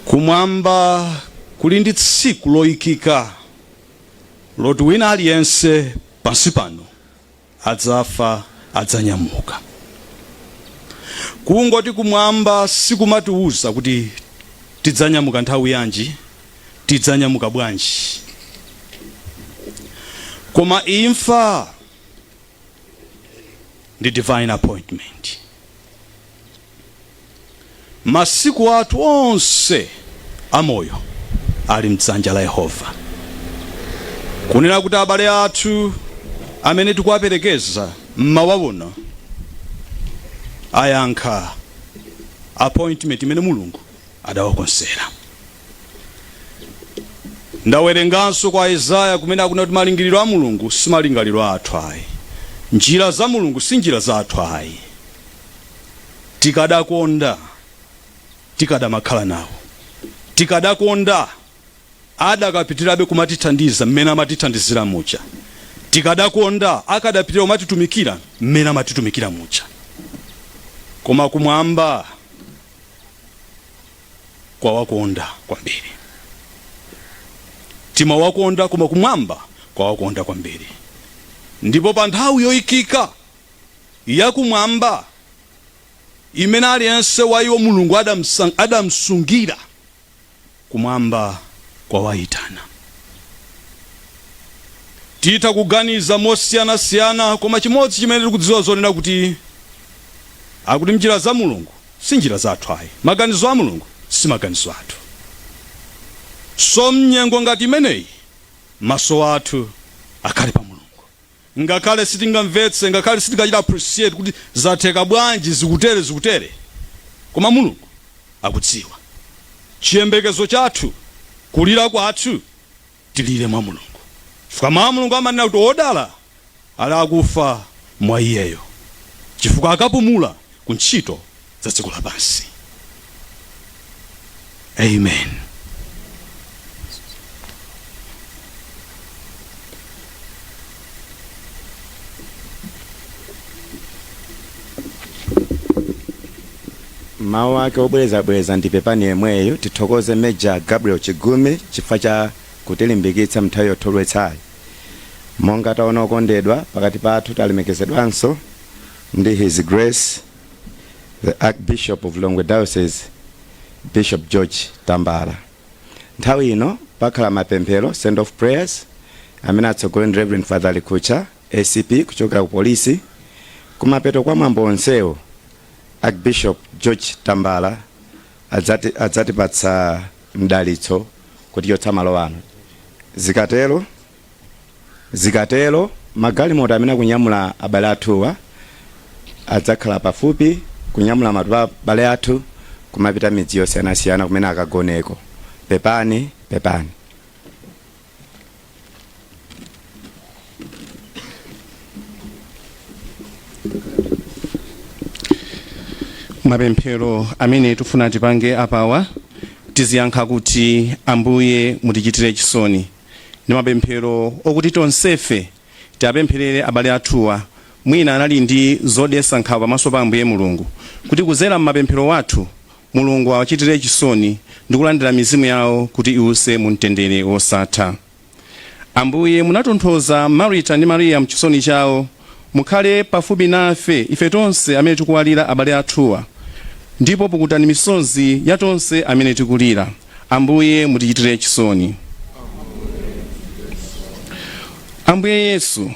Kumwamba kuli ndi tsiku loyikika loti wina aliyense pansi pano adzafa, adzanyamuka. Kungoti kumwamba sikumatiwuza kuti tidzanyamuka nthawi yanji, tidzanyamuka bwanji. Koma imfa ndi divine appointment. Masiku athu onse amoyo ali mdzanja la Yehova. Kunena kuti abale athu amene tikuwaperekeza mmawa uno ayankha appointment imene Mulungu adawakonzera. Ndawerenganso kwa Isaya kumene akunena kuti malingiriro a Mulungu si malingaliro athu ayi, njira za Mulungu si njira zathu ayi. Tikadakonda tikadamakhala nawo, tikadakonda adakapitirabe kumatithandiza mmene amatithandizira muja, tikadakonda akadapitira kumatitumikira mmene amatitumikira muja. Koma kumwamba kwawakonda kwambiri. Timawakonda, koma kumwamba kwawakonda kwambiri, ndipo pa nthawi yoyikika Yakumwamba imene aliyense wa iwo Mulungu adamsungira kumwamba kwawayitana. Titha kuganiza mosiyanasiyana, koma chimodzi chimene tikudziwa zonena kuti akuti njira za Mulungu si njira zathu ayi, maganizo a Mulungu si maganizo athu. So mnyengo ngati imeneyi, maso athu akhale pa Mulungu, ngakhale sitingamvetse, ngakhale sitingachita appreciate kuti zatheka bwanji, zikutere zikutere, koma Mulungu akudziwa. Chiyembekezo chathu, kulira kwathu, tilire mwa Mulungu, chifukwa mawu a Mulungu amanena kuti odala ali akufa mwa iyeyo, chifukwa akapumula ku ntchito za dziko lapansi. Amen. Mawu ake obwerezabwereza ndi pepani yemweyo. Tithokoze Major Gabriel Chigume chifukwa cha kutilimbikitsa mnthawi yothodwetsayi. Monga taona, okondedwa, pakati pathu talemekezedwanso ndi His Grace the Archbishop of Lilongwe Diocese, Bishop George Tambala. Nthawi ino pakhala mapemphero, send off prayers, amene atsogolere ndi Reverend Father Likucha ACP kuchokera ku polisi. Kumapeto kwa mwambo onsewo, Archbishop George Tambala adzatipatsa mdalitso kutichotsa malo ano. Zikatero magalimoto amene akunyamula abale athuwa adzakhala pafupi kunyamula matupi a abale athu kumapita midzi yosiyanasiyana kumene akagoneko. Pepani, pepani. Mapemphero amene tifuna tipange apawa, tiziyankha kuti, "Ambuye, mutichitire chisoni." Ndi mapemphero okuti tonsefe tiapempherere abale athuwa, mwina anali ndi zodetsa nkhawa pamaso pa Ambuye Mulungu, kuti kuzera m'mapemphero wathu Mulungu awachitire chisoni ndi kulandira mizimu yawo kuti iwuse mu mtendere wosatha. Ambuye, munatonthoza Marita ndi Mariya mchisoni chawo. Mukhale pafupi nafe ife tonse amene tikuwalira abale athuwa, ndipo pukutani misozi ya tonse amene tikulira. Ambuye, mutichitire chisoni. Ambuye Yesu,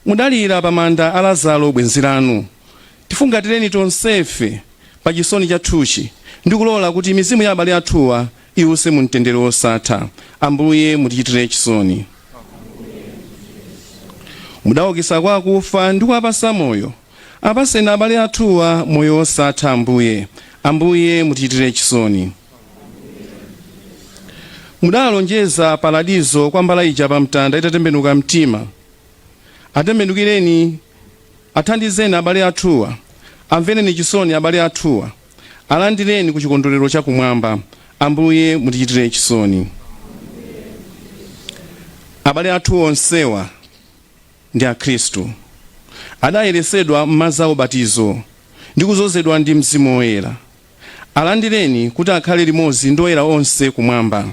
mudalira pa manda a Lazaro bwenzi lanu. Tifungatireni tonsefe pa chisoni chathuchi ndi kulola kuti mizimu ya abale athuwa iwuse mu mtendere wosatha. Ambuye, mutichitire chisoni. Mudaukitsa kwa akufa ndi kuwapasa moyo. Apaseni abale athuwa moyo wosatha, Ambuye. Ambuye, mutichitire chisoni. Mudalonjeza paradizo kwa mbala ija pa mtanda itatembenuka mtima. Atembenukireni, athandizeni abale athuwa, amvereni chisoni abale athuwa, alandireni ku chikondwerero chakumwamba. Ambuye, mutichitire chisoni. Abale athu onsewa ndi Akhristu, adayeretsedwa m'madzi a ubatizo ndi kudzozedwa ndi Mzimu Woyera. Alandireni kuti akhale limodzi ndi oyera onse kumwamba.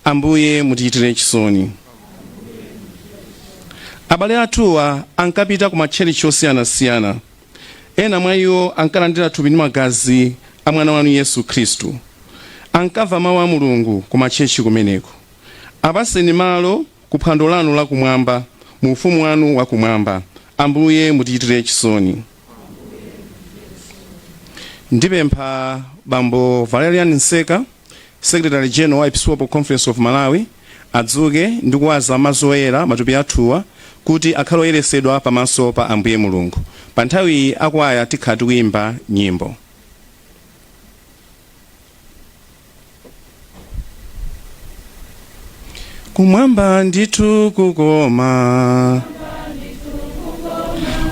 Ambuye, mutichitire chisoni. Abale athuwa ankapita ku matchalitchi osiyanasiyana. Ena mwa iwo ankalandira thupi ndi magazi a mwana wanu Yesu Khristu. Ankamva mawu a Mulungu ku matchalitchi kumeneko. Apaseni malo ku phwando lanu lakumwamba mu ufumu wanu wakumwamba. Ambuye, mutichitire chisoni. Ndipempha Bambo Valerian Nseka, Secretary General wa Episcopal Conference of Malawi, adzuke ndi kuwaza madzi oyera matupi athuwa kuti akhale oyeretsedwa pamaso pa Ambuye Mulungu. Pa nthawi iyi akwaya tikhala tikuyimba nyimbo. Kumwamba ndithu kukoma,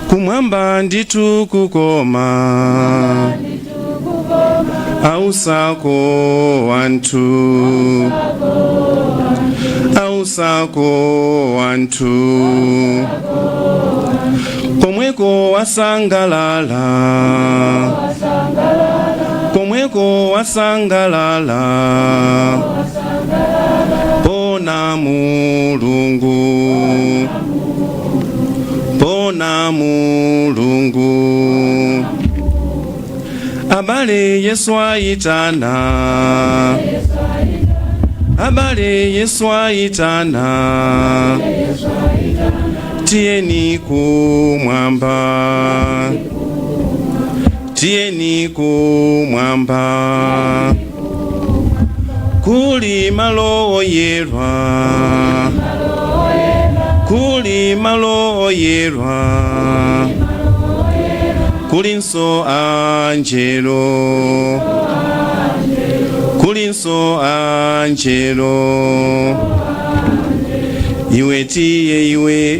kumwamba ndithu kukoma, ausako anthu, ausako anthu, komweko wasangalala, komweko wasangalala, pona Mulungu, Pona Mulungu. Abale, Yesu aitana. Abale, Yesu aitana. Tiyeni kumwamba, tiyeni kumwamba, kuli malo oyerwa, kuli malo oyerwa, kulinso anjelo, kulinso anjelo. Iwe tiye, iwe,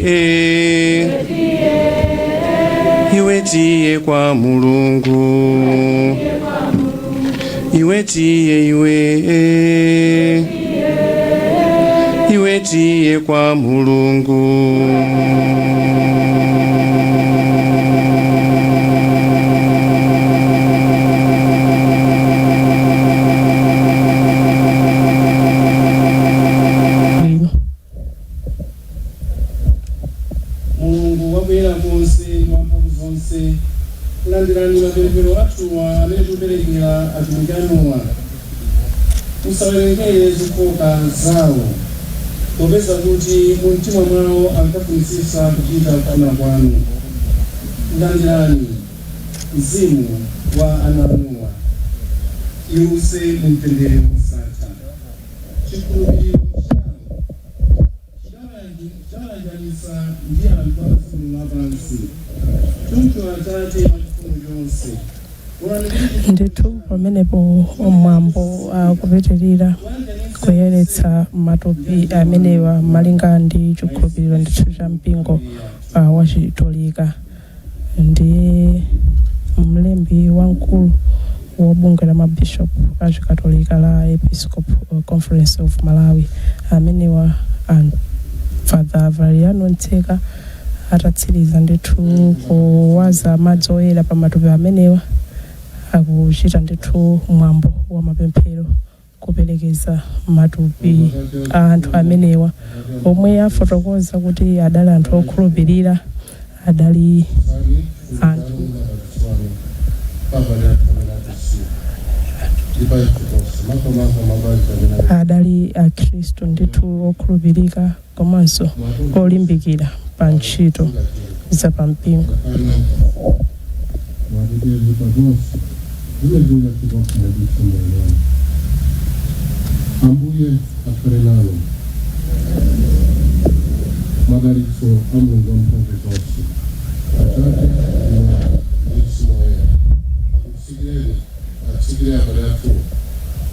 iwe tiye kwa Mulungu. Iwe tiye, iwe, iwe tiye kwa Mulungu. Bwino. Mulungu wabwera konse, wamphamvu zonse, kulandirani mapemphero athuwa amene tikuperekera atumiki anuwa. Musawerengere zofoka zawo, popeza kuti mu mtima mwawo ankafunitsitsa kuchita kufuna kwanu. Landirani mzimu wa ana anuwa, iwuse mu mtendere wosatha. Chikhulupiriro chawo chidawayanjanitsa ndi anthu a dziko lapansi. Choncho Atate achifundo chonse, onani kuti Ndithu pamenepo mwambo akupitirira kuyeretsa matupi amenewa malinga ndi chikhulupiriro ndithu cha mpingo wa Chitolika. Ndi mlembi wamkulu wa bungwe la mabishop achikatolika la Episcopal Conference of Malawi amenewa, Father Valeriano Ntseka, atatsiriza ndithu kuwaza madzi oyera pa matupi amenewa, akuchita ndithu mwambo wa mapemphero kuperekeza matupi a anthu amenewa omwe afotokoza kuti adali anthu okhulupirira, adali anthu adali akhristu ndithu okhulupirika komanso olimbikira pa ntchito zapampingo. Mwateteze pa zonse zimene zingatikukhumudwitsa moyo wanu. Ambuye akhale nanu. Madalitso a Mulungu wamphamvu zonse, Atate, Mwana ndi Mzimu Woyera, akutsikireni, atsikire abale athu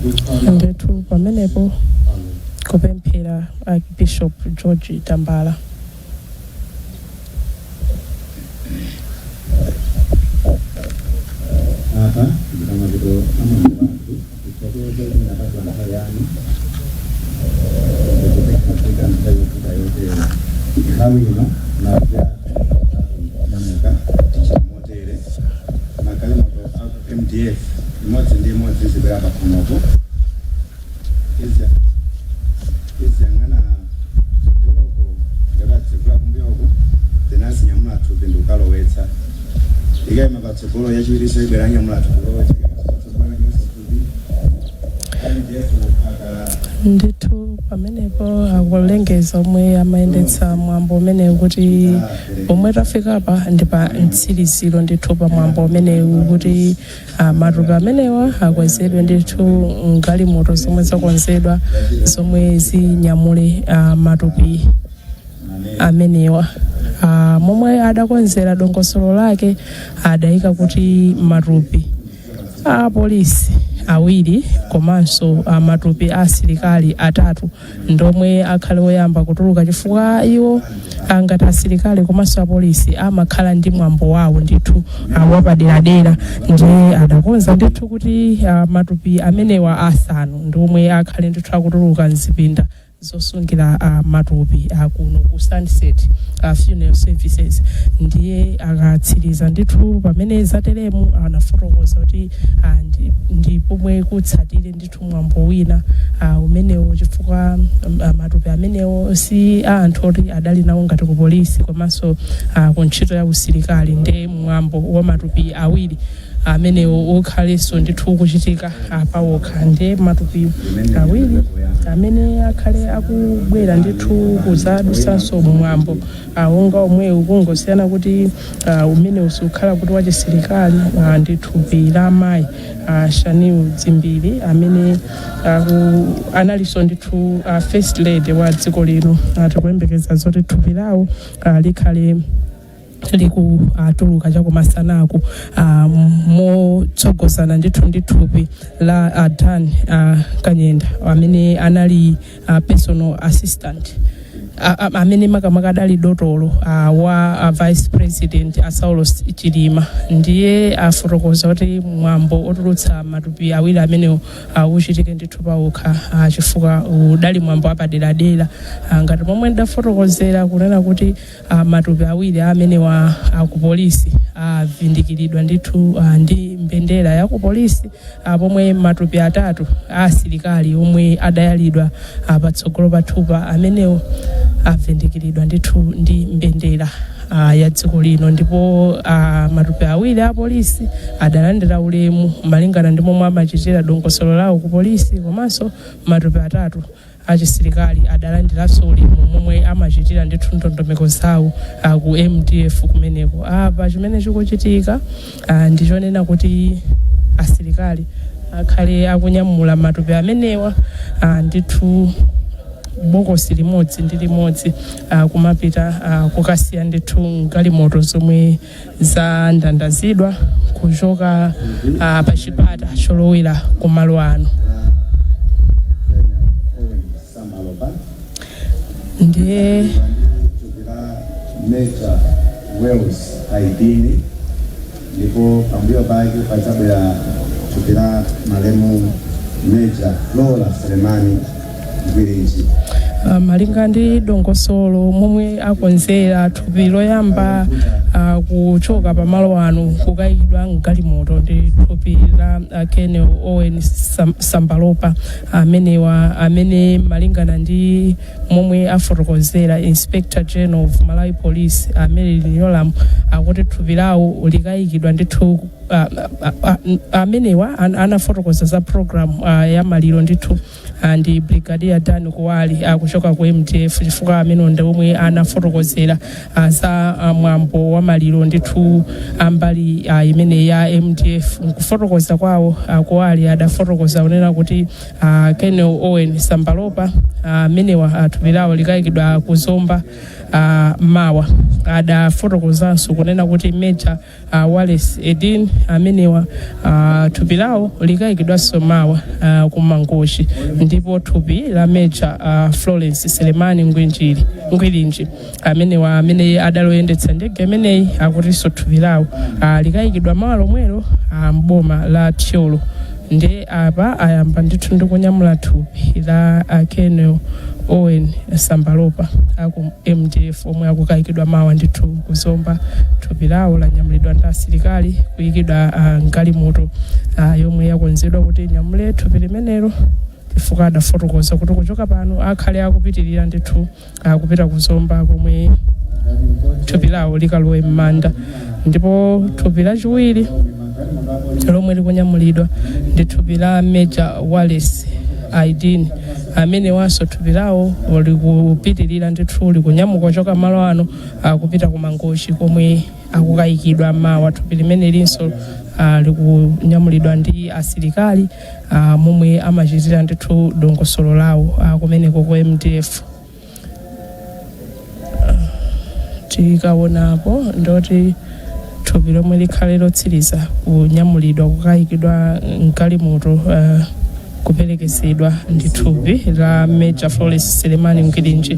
ndi kukhala. Ndithu pamenepo Amen. kupemphera Archbishop George Tambala. Apa ndikamapeto amwambo wathu, tithokoze kuti munapatula nthawi yanu kutika nthawi yovuta yotere. Nthawi ino madzi athu tichita motere: magalimoto a MDF imodzi ndi imodzi zibwera pakhomopo, iziyang'ana tsogoloko, ngati kumbuyoko, zinazinyamula thupi ndikukalowetsa. Ikayima patsogolo, yachiwiriso ibwera, anyamula thupi kulowetsa. Ikayima patsogolo, anyamula thupi. MDF akala. Ndithu pamenepo akulengeza omwe amayendetsa mwambo umenewu kuti pomwe tafikapa ndi pa mtsiriziro ndithu pa mwambo umenewu, kuti matupi amenewa akwezedwe ndithu mgalimoto zomwe zakonzedwa zomwe zinyamule matupi amenewa. Momwe adakonzera dongosolo lake, adayika kuti matupi a polisi awiri komanso matupi a asilikali atatu ndomwe akhale oyamba kutuluka, chifukwa iwo angati asilikali komanso apolisi amakhala ndi mwambo wawo ndithu wapaderadera. Ndiye adakonza ndithu kuti matupi amenewa asanu ndiomwe akhale ndithu akutuluka mzipinda. zosungira matupi kuno ku Sunset Funeral Services. Ndiye akatsiriza ndithu pamene zateremu, anafotokoza kuti ndi pomwe kutsatire ndithu mwambo wina umenewo, chifukwa matupi amenewo si a anthu oti adali nawo ngati ku polisi komanso ku ntchito ya usilikali. Ndiye mwambo wa matupi awiri amenewo ukhalenso ndithu kuchitika pawokha. Ndiye matupi awiri amene akhale akubwera ndithu kuzadusanso mwambo wonga omwewu, kungosiyana kuti umene usukhala kuti wachisilikali, ndi thupi la amayi Shanil Dzimbiri amene analinso ndithu first lady wa dziko lino. Tikuyembekeza zoti thupi lawo likhale likutuluka chakumasanaku motsogozana ndithu ndi thupi la Dan Kanyenda amene anali personal assistant, amene makamaka adali dotolo wa vice president Saulos Chilima. Ndiye afotokoza kuti mwambo otulutsa matupi awiri amenewo uchitike ndithu pawokha, chifukwa udali mwambo apaderadera, ngati momwe ndafotokozera kunena kuti matupi awiri amenewa akupolisi avindikiridwa ndithu ndi mbendera ya kupolisi, pomwe matupi atatu a asilikali omwe adayalidwa patsogolo pathupa amenewo avindikiridwa ndithu ndi mbendera ya dziko lino. Ndipo matupi awiri a polisi adalandira ulemu malingana ndi momwe amachitira dongosolo lawo ku polisi, komanso matupi atatu achisilikali adalandiranso ulemu momwe amachitira ndithu ndondomeko zawo ku MDF kumeneko. Apa chimene chikuchitika ndichonena kuti asilikali akhale akunyamula matupi amenewa ndithu bokosi limodzi ndi limodzi, kumapita kukasiya ndithu galimoto zomwe zandandazidwa kuchoka pa chipata cholowera kumalo ano. Sambalopa. Ndiye thupi la Major Wells Aidini, ndipo pambuyo pake padzabwera thupi la malemu Major Flora Selemani Ngwirinji. Malinga ndi dongosolo momwe akonzera, thupi loyamba kuchoka pamalo ano kukayikidwa mgalimoto ndi thupi la Colonel Owen Sambalopa amenewa, amene malingana ndi momwe afotokozera Inspector General of Malawi Police Merlyne Yolamu, akuti thupi lawo likayikidwa ndithu. Amenewa anafotokoza za program ya maliro ndithu ndi Brigadier Dan Kuwali kuchoka ku MDF, chifukwa amene ndi omwe anafotokozera za mwambo wa maliro ndithu ambali imene ya MDF. Nkufotokoza kwawo, Kuwali adafotokoza kunena kuti Colonel Owen Sambalopa amenewa thupi lawo likayikidwa kuzomba mawa. Adafotokozanso kunena kuti Major Wallace Edin amenewa thupi lawo likayikidwanso mawa ku Mangochi, ndipo thupi la Major Florence Selemani Ngwirinji amenewa, amene adaloyendetsa ndege imeneyi, akutinso thupi lawo likayikidwa mawa lomwelo mboma la Thyolo. Ndi apa ayamba ndithu ndi kunyamula thupi la Colonel Owen Sambalopa aku MDF omwe akukayikidwa mawa ndithu kuzomba. Thupi lawo lanyamulidwa ndi asilikali kuyikidwa mgalimoto yomwe yakonzedwa kuti inyamule thupi limenelo, chifukwa adafotokoza kuti kuchoka pano akhale akupitirira ndithu kupita kuzomba komwe thupi lawo likalowe m'manda. Ndipo thupi lachiwiri lomwe likunyamulidwa ndi thupi la Major Wallace Aidin amene wanso thupi lawo likupitirira ndithu, likunyamuka kuchoka malo ano akupita ku Mangochi komwe akukayikidwa mawa. Thupi limene linso likunyamulidwa ndi asilikali momwe amachitira ndithu dongosolo lawo kumeneko ku MDF. Tikaonapo ndoti thupi lomwe likhale lotsiriza kunyamulidwa kukayikidwa mgalimoto kuperekezedwa ndi thupi la Major Florence Selemani Ngwirinji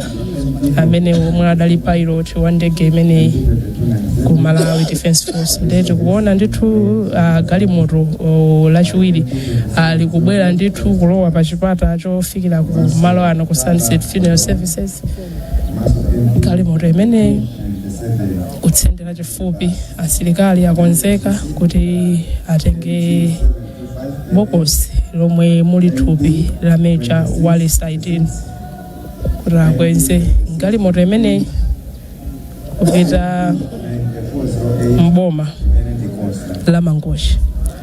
amene omwe adali pilot wa ndege imeneyi. Ku Malawi Defence Force. Ndiye tikuona ndithu galimoto lachiwiri likubwera ndithu kulowa pa chipata chofikira ku malo ano ku Sunset Funeral Services. Galimoto imeneyi kutsendera chifupi, asilikali akonzeka kuti atenge bokosi lomwe muli thupi la Major Wallace Aidini kuti akweze galimoto imeneyi kupita mboma la Mangochi.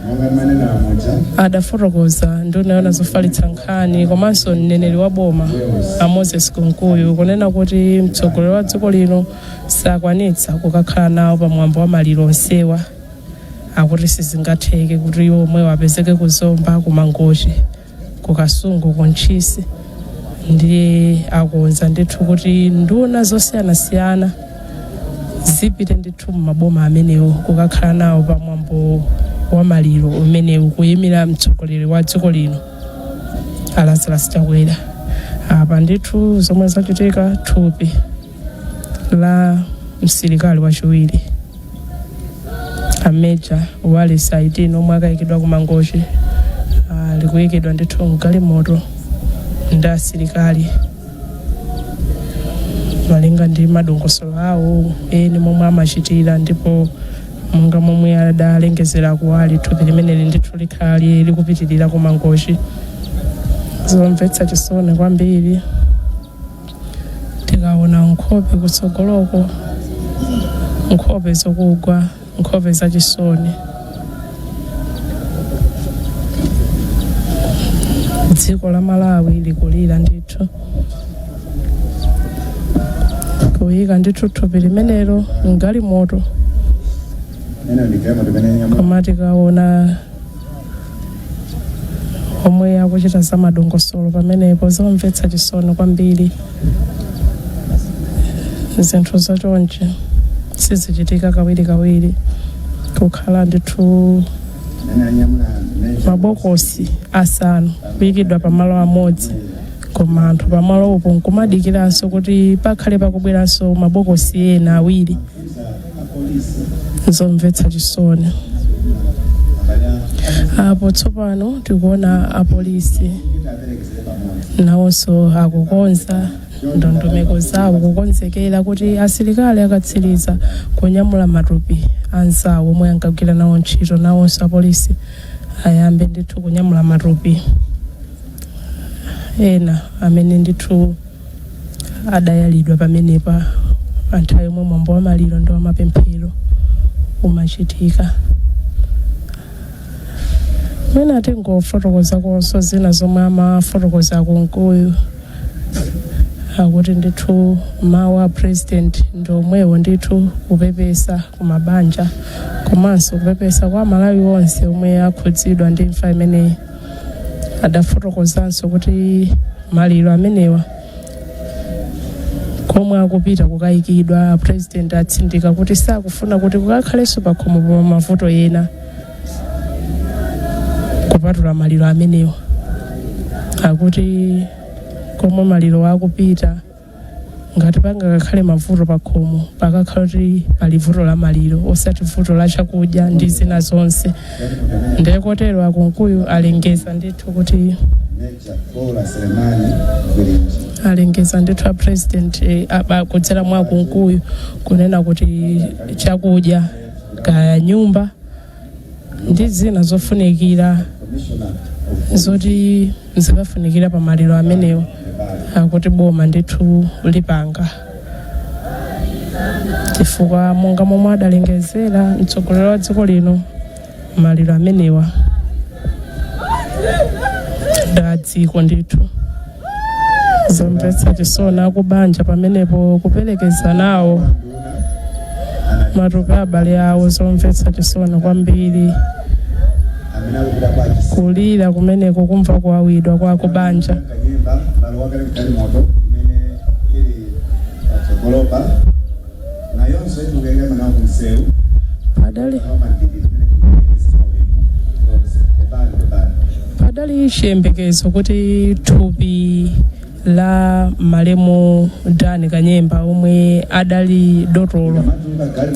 Monga manena moja. Adafotokoza nduna yoona zofalitsa nkhani komanso mneneri wa boma a Moses Kunkuyu kunena kuti mtsogoleri wa dziko lino sakwanitsa kukakhala nawo pamwambo wa maliro onsewa. Akuti sizingatheke kuti iwo omwe apezeke kuZomba, kuMangochi, kuKasungu, kuNtchisi. Ndiye akonza ndithu kuti nduna zosiyanasiyana zipite ndithu mumaboma amenewo kukakhala nawo pamwambo wa maliro umenewu kuyimira mtsogoleri wa dziko lino a Lazarus Chakwera. Apa ndithu zomwe zachitika, thupi la msilikali wachiwiri a Major Wallace Aidini omwe akayikidwa ku Mangochi likuyikidwa ndithu mgalimoto ndi asilikali malinga ndi madongosolo awo eni momwe amachitira. Ndipo monga momwe adalengezera kuwali, thupi limeneli ndithu likhale likupitirira ku Mangochi. Zomvetsa chisoni kwambiri tikaona nkhope kutsogoloko, nkhope zokugwa, nkhope zachisoni. Dziko la Malawi likulira ndithu kuyika ndithu thupi limenelo mgalimoto. Ena ndi galimoto imene nyamula. Koma tikaona omwe akuchita za madongosolo pamenepo, zomvetsa chisoni kwambiri. Zinthu zachonchi sizichitika kawirikawiri, kukhala ndithu Ene anyamula major. mabokosi asanu kuyikidwa pamalo amodzi, koma anthu pamalopo nkumadikiranso kuti pakhale pakubweranso mabokosi ena awiri. Zomvetsa chisoni. Apo tsopano tikuona apolisi nawonso akukonza ndondomeko zawo kukonzekera kuti asilikali akatsiriza kunyamula matupi anzawo omwe ankagwira nawo ntchito, nawonso apolisi ayambe ndithu kunyamula matupi ena amene ndithu adayalidwa pamenepa pa nthawi yomwe mwambo wa maliro ndi wamapemphero umachitika. Mwina tingofotokoza konso zina zomwe amafotokoza Kunkuyu. Akuti ndithu mawu a President ndi omwewo ndithu, kupepesa kumabanja komanso kupepesa kwa Malawi onse omwe akhudzidwa ndi imfa imeneyi. Adafotokozanso kuti maliro amenewa komwe akupita kukayikidwa, President atsindika kuti sakufuna kuti kukakhalenso pakhomo pa mavuto ena kupatula maliro amenewa. Akuti komwe maliro akupita, ngati pangakakhale mavuto pakhomo, pakakhala kuti pali vuto la maliro, osati vuto la chakudya ndi zina zonse. Ndiye kotero aKunkuyu alengeza ndithu kuti Major Paula Selemani Bwirinji. Alengeza ndithu a President kudzera mwa Kunkuyu kunena kuti chakudya kaya nyumba ndi zina zofunikira Commissioner of zoti zikafunikira pa maliro amenewo, akuti boma ndithu lipanga, chifukwa monga momwe adalengezera mtsogoleri wa dziko lino, maliro amenewa ndi dziko ndithu. Zomvetsa chisoni, akubanja pamenepo kuperekeza nawo matupi abale awo. Zomvetsa chisoni kwambiri. Amene akupita kwa Kulira kumeneko, kumva kuwawidwa kwa kubanja. Kanyemba lalowa kale mgalimoto imene ili patsogolopa, nayonso ikukeleka manawo kumsewu. Padali nawo mandikiri imene tikuyerekeza ulemu zonse. Pepani, pepani. Padali chiyembekezo kuti thupi La malemu Dan Kanyemba, omwe adali dotolo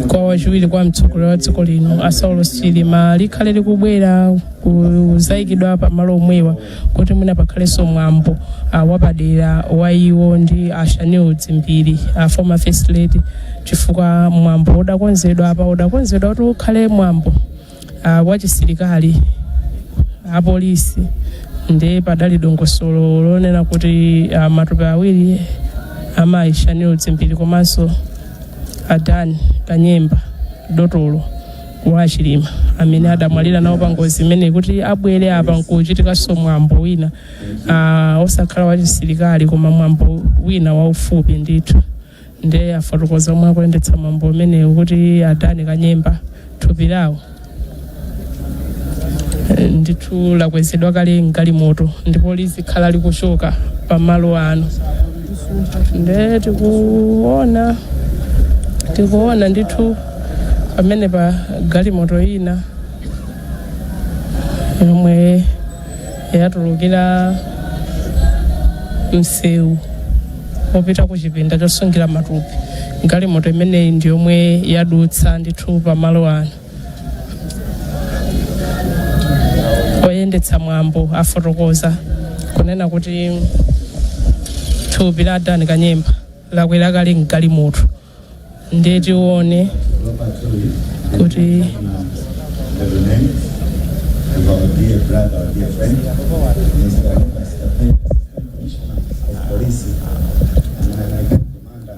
kwa wachiwiri kwa mtsogoleri wa dziko lino a Saulos Chilima, likhale likubwera kuzayikidwa pamalo omwewa kuti mwina pakhalenso mwambo wapadera wa iwo ndi a Shanil Dzimbiri, a former First Lady, chifukwa mwambo udakonzedwa apa udakonzedwa kuti ukhale mwambo wachisilikali, apolisi. Ndi padali dongosolo lonena kuti matupi awiri, amayi Shanil Dzimbiri komanso a Dan Kanyemba, dotolo wa Chilima amene adamwalira nawo pa ngozi imeneyi, kuti abwere apa nkuchitikanso mwambo wina osakhala wachisilikali koma mwambo wina waufupi ndithu. Ndiye afotokoza omwe akuyendetsa mwambo umenewu kuti a Dan Kanyemba thupi lawo ndithu lakwezedwa kale mgalimoto ndipo lizikhala likuchoka pamalo ano. Nde tikuona ndithu pamene pa galimoto ina yomwe yatulukira msewu wopita ku chipinda chosungira matupi. Galimoto imeneyi ndi yomwe yadutsa ndithu pamalo ano. Oyendetsa mwambo afotokoza kunena kuti thupi la Dan Kanyemba lakwera kale mgalimoto. Ndiye tione kuti The remains of our dear brother, our dear friend, Mr. Lucas Kapeni, Assistant Commissioner of Police, and my commander,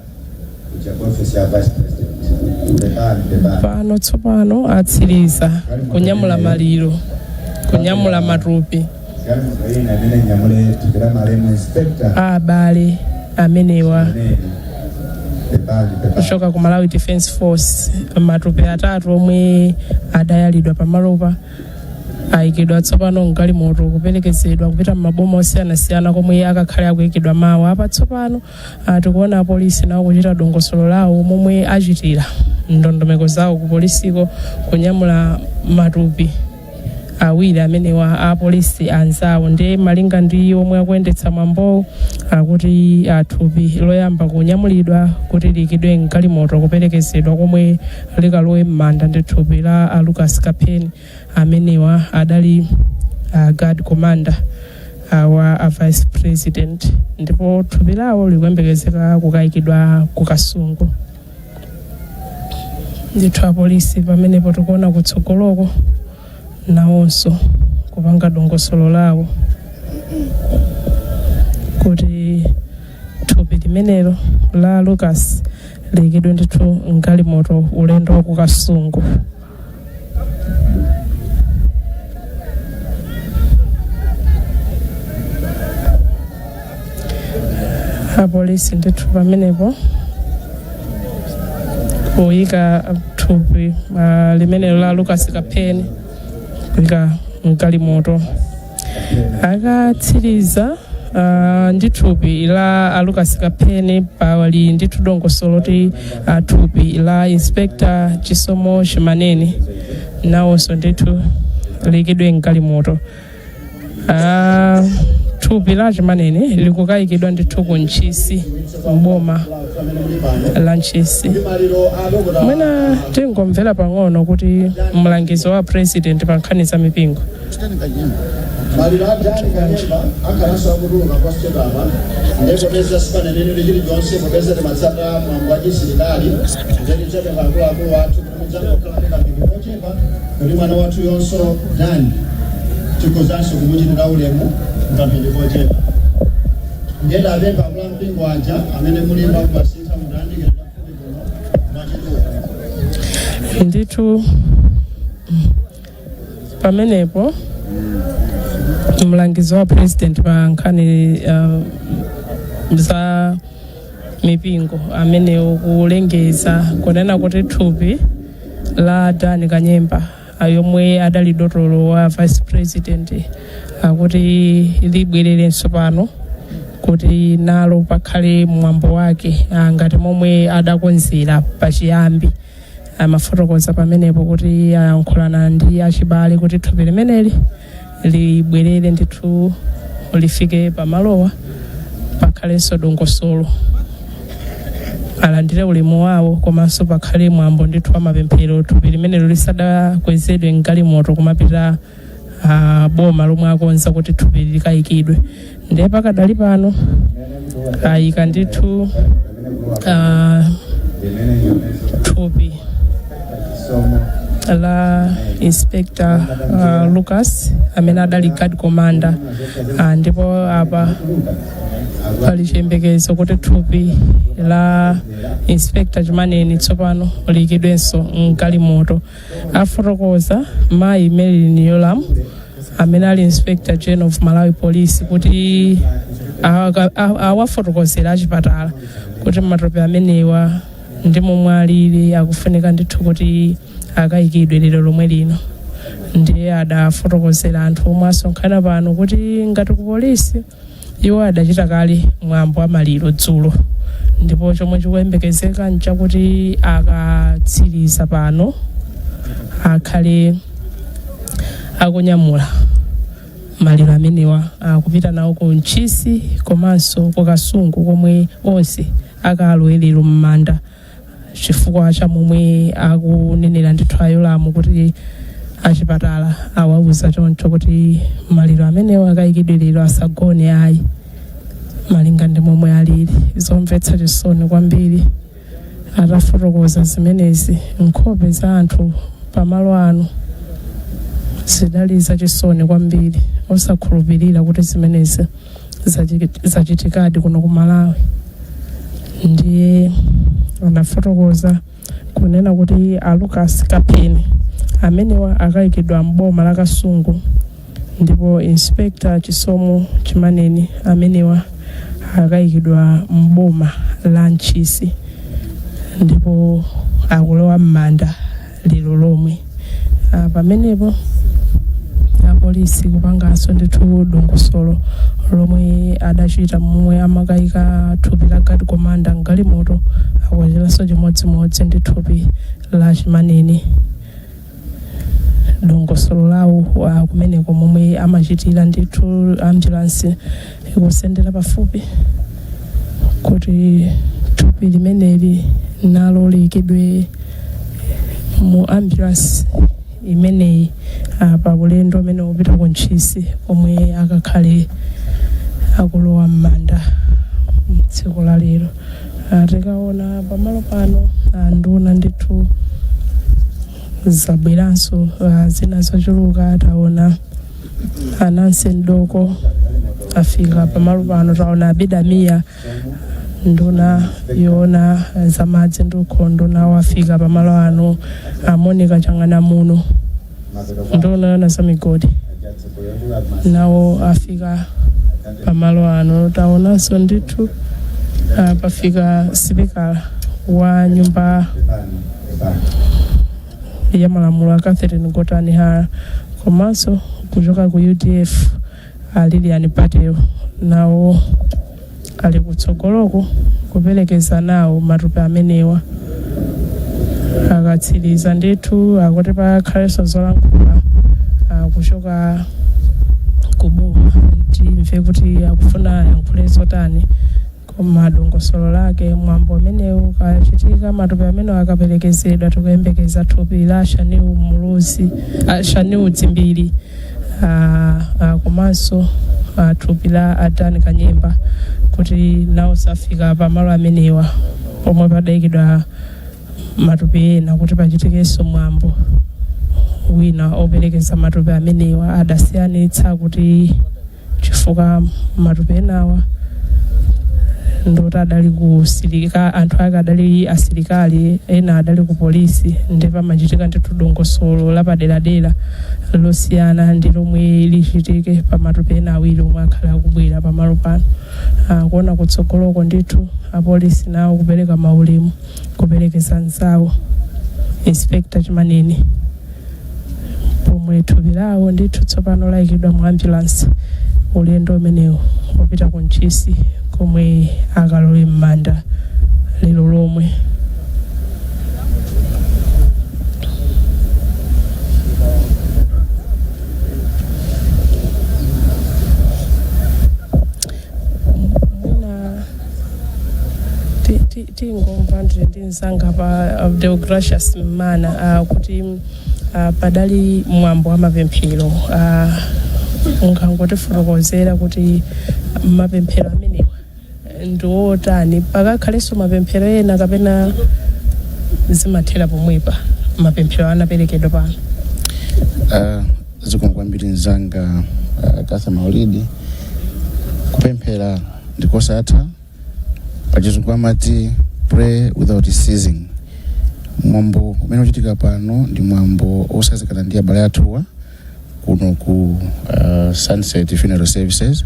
kuja ku office ya Vice President. Pepani, pepani. Pano tsopano atsiriza kunyamula maliro, kunyamula matupi Galimoto ina imene nyamule thupi la malemu Inspector a abale amenewa Maneni. Pepani, pepani. kuchoka ku Malawi Defence Force. Matupi atatu omwe adayalidwa pamalopa ayikidwa tsopano mgalimoto kuperekezedwa kupita m'maboma osiyanasiyana komwe akakhale akuyikidwa mawa. Apa tsopano tikuona apolisi nawo kuchita dongosolo lawo momwe achitira ndondomeko zawo ku polisiko, kunyamula matupi awiri amenewa a apolisi anzawo. Ndi malinga ndi omwe akuyendetsa mwambowo, akuti thupi loyamba kunyamulidwa kuti liyikidwe mgalimoto kuperekezedwa komwe likalowe m'manda ndi thupi la a Lucas Kapeni. Amenewa adali guard commander wa a Vice President, ndipo thupi lawo likuyembekezeka kukayikidwa ku Kasungu. Ndithu apolisi pamenepo tikuona kutsogoloko nawonso kupanga dongosolo lawo kuti thupi limenelo la Lucas liyikidwe ndithu mgalimoto ulendo wa ku Kasungu. Apolisi ndithu pamenepo kuyika thupi limenelo la Lucas Kapeni, kuyika mgalimoto. Akatsiriza ndi thupi la a Lucas Kapeni, pali ndithu dongosolo loti thupi la Inspector Chisomo Chimaneni nawonso ndithu liyikidwe mgalimoto. Thupi la Chimaneni likukayikidwa ndithu ku Ntchisi, mboma la Ntchisi. Mwina tingomvera pang'ono kuti mlangizi wa President pa nkhani za mipingo. Maliro a Dani Kanyemba akhalanso akutuluka posachedwapa. Ndiye popeza sipanenenedwe chilichonse, popeza timatsata mwambo wa chisilikali, ndiye tidzapempha akuluakulu athu kuti mudzangokhala ndi kamphindi kochepa kuti mwana wathu yonso Dani tikhozanso kumuchitira ulemu mkamphindi kochepa. Ndiye tapempha akulu ampingo aja amene mulimba kubasintha mutayandikira chafupi kuno mwachidule. Ndithu pamenepo mlangizi wa President pa nkhani za mipingo amene kulengeza kunena kuti thupi la Dan Kanyemba, yomwe adali dotolo wa Vice President, akuti libwererenso pano kuti nalo pakhale mwambo wake ngati momwe adakonzera pachiyambi. Amafotokoza pamenepo kuti ayankhulana ndi achibale kuti thupi limeneli libwerere ndithu lifike pamalowa. Pakhalenso dongosolo, alandire ulemu wawo, komanso pakhale mwambo ndithu wa mapemphero thupi limenelo lisadakwezedwe mgalimoto kumapita boma lomwe akonza kuti thupi likayikidwe. Ndiye pakadali pano ayika ndithu thupi la Inspector Lucas amene adali guard commander, ndipo apa pali chiyembekezo kuti thupi la Inspector Chimaneni tsopano liyikidwenso mgalimoto. Afotokoza mayi Merlyne Yolamu amene ali Inspector General of Malawi Police kuti awafotokozera achipatala kuti matupi amenewa ndi momwe alili akufunika ndithu kuti akayikidwe lero lomwe lino. Ndiye adafotokozera anthu omwe asonkhana pano kuti ngati ku polisi iwo adachita kale mwambo wa maliro dzulo, ndipo chomwe chikuyembekezeka nchakuti akatsiriza pano akhale akunyamula maliro amenewa akupita nawo ku Ntchisi komanso ku Kasungu komwe onse akalowe lero m'manda, chifukwa cha momwe akunenera ndithu a Yolamu kuti achipatala awauza choncho kuti maliro amenewa akayikidwe lero, asagone ayi, malinga ndi momwe alili. Zomvetsa chisoni kwambiri. Atafotokoza zimenezi, nkhope za anthu pamalo ano zidali zachisoni kwambiri, osakhulupirira kuti zimenezi zachitikadi kuno ku Malawi. Ndiye anafotokoza kunena kuti a Lucas Kapheni amenewa akayikidwa m'boma la Kasungu, ndipo Inspector Chisomo Chimaneni amenewa akayikidwa m'boma la Ntchisi, ndipo akulowa m'manda lero lomwe. Pamenepo apolisi kupanganso ndithu dongosolo lomwe adachita momwe amakayika thupi la guard commander mgalimoto, akuchitanso chimodzimodzi ndi thupi la Chimaneni. Dongosolo lawo kumeneko momwe amachitira ndithu, ambulance ikusendera pafupi kuti thupi limeneli nalo liyikidwe mu ambulance imeneyi pa ulendo umene upita ku Ntchisi komwe akakhale akulowa m'manda mtsiku la lero. Tikaona pamalo pano, nduna ndithu zabweranso zina zochuluka. Taona a Nancy Mdoko afika pamalo pano, taona Abida Mia, nduna yoona zamadzi ndi ukhondo, nawo afika pamalo ano. A Monica Chang'anamuno, nduna yoona za migodi, nawo afika pamalo ano. Taonanso ndithu pafika sipikala wa nyumba ya malamulo a Catherine Gotani Hara, komanso kuchoka ku UDF a Lilian Patel nawo ali kutsogoloko kuperekeza nawo matupi amenewa. Akatsiriza ndithu akuti pakhalenso zolankhula kuchoka kuboma, timve kuti akufuna ayankhule zotani. Koma dongosolo lake mwambo umenewu ukachitika, matupi amenewo akaperekezedwa, tikuyembekeza thupi la Shanil Muluzi, Shanil Dzimbiri, komanso thupi la a Dan Kanyemba kuti nawo safika pamalo amenewa pomwe padayikidwa matupi ena kuti pachitikenso mwambo wina operekeza matupi amenewa. Adasiyanitsa kuti chifukwa matupi enawa ndoti adali ku silika, anthu ake adali asilikali, ena adali ku polisi, ndi pamachitika ndithu dongosolo lapaderadera losiyana ndi lomwe lichitike pa matupi ena awiri omwe akhala akubwera pamalo pano. Kuona kutsogoloko ndithu apolisi nawo kupereka maulemu kuperekeza nzawo Inspector Chimaneni pomwe thupi lawo ndithu tsopano layikidwa mu ambulance, ulendo umenewu wopita ku Ntchisi komwe akalowe m'manda lero lomwe. Mwina Ndi mzanga pa Deogracius Mana kuti padali mwambo wa mapemphero. Ungangotifotokozera kuti mapemphero amenewa ndi otani? Pakakhalenso mapemphero ena kapena zimathera pomwepa mapemphero anaperekedwa pano? Zikomo kwambiri mzanga Katha Maulidi. Kupemphera ndikosatha, pachizungu amati "pray without ceasing". Mwambo umene uchitika pano ndi mwambo osazikana ndi abale athuwa kuno ku Sunset Funeral Services,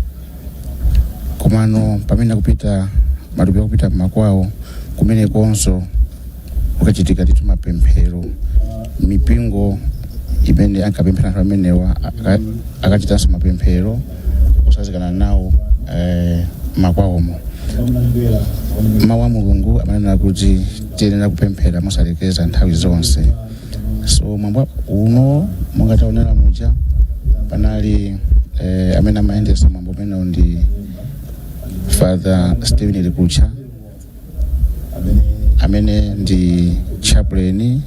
komano pamene akupita matupi akupita mmakwawo, kumenekonso kukachitika ndithu mapemphero. Mipingo imene ankapemphera anthu amenewa akachitanso mapemphero osazikana nawo makwawomo. Mawu a Mulungu amanena kuti tiyenera kupemphera mosalekeza nthawi zonse. So mwambo uno, monga taonera muja, panali amene amayendesa mwambo umenewu ndi Father Stephen Likucha, amene ndi chaplain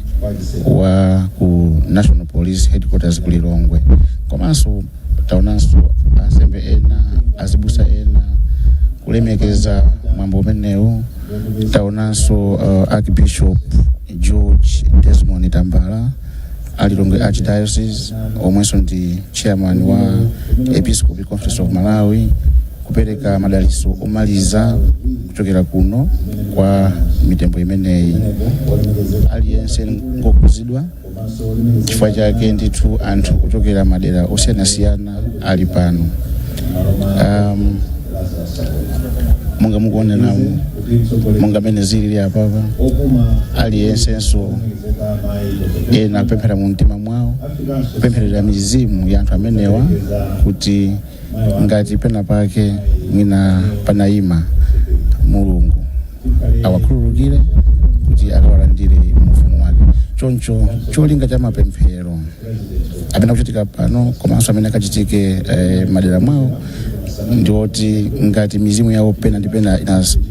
wa ku National Police Headquarters ku Lilongwe. Komanso taonanso ansembe ena, azibusa ena kulemekeza mwambo umenewu. Taonanso Archbishop George Desmond Tambala a Lilongwe Archdiocese, omwenso ndi chairman wa Episcopal Conference of Malawi, kupereka madalitso omaliza kuchokera kuno kwa mitembo imeneyi. Aliyense ngokhudzidwa, chifukwa chake ndithu anthu kuchokera madera osiyanasiyana ali pano. Monga mukuonera, monga mene zilili apapa, aliyensenso ena kupemphera mu mtima mwawo, kupempherera mizimu ya anthu amenewa kuti ngati pena pake mwina panayima, Mulungu awakhululukire kuti akawalandire mu ufumu wake. Choncho cholinga cha mapemphero amene akuchitika pano komanso amene akachitike madera mwawo ndiwoti ngati mizimu yawo pena ndi pena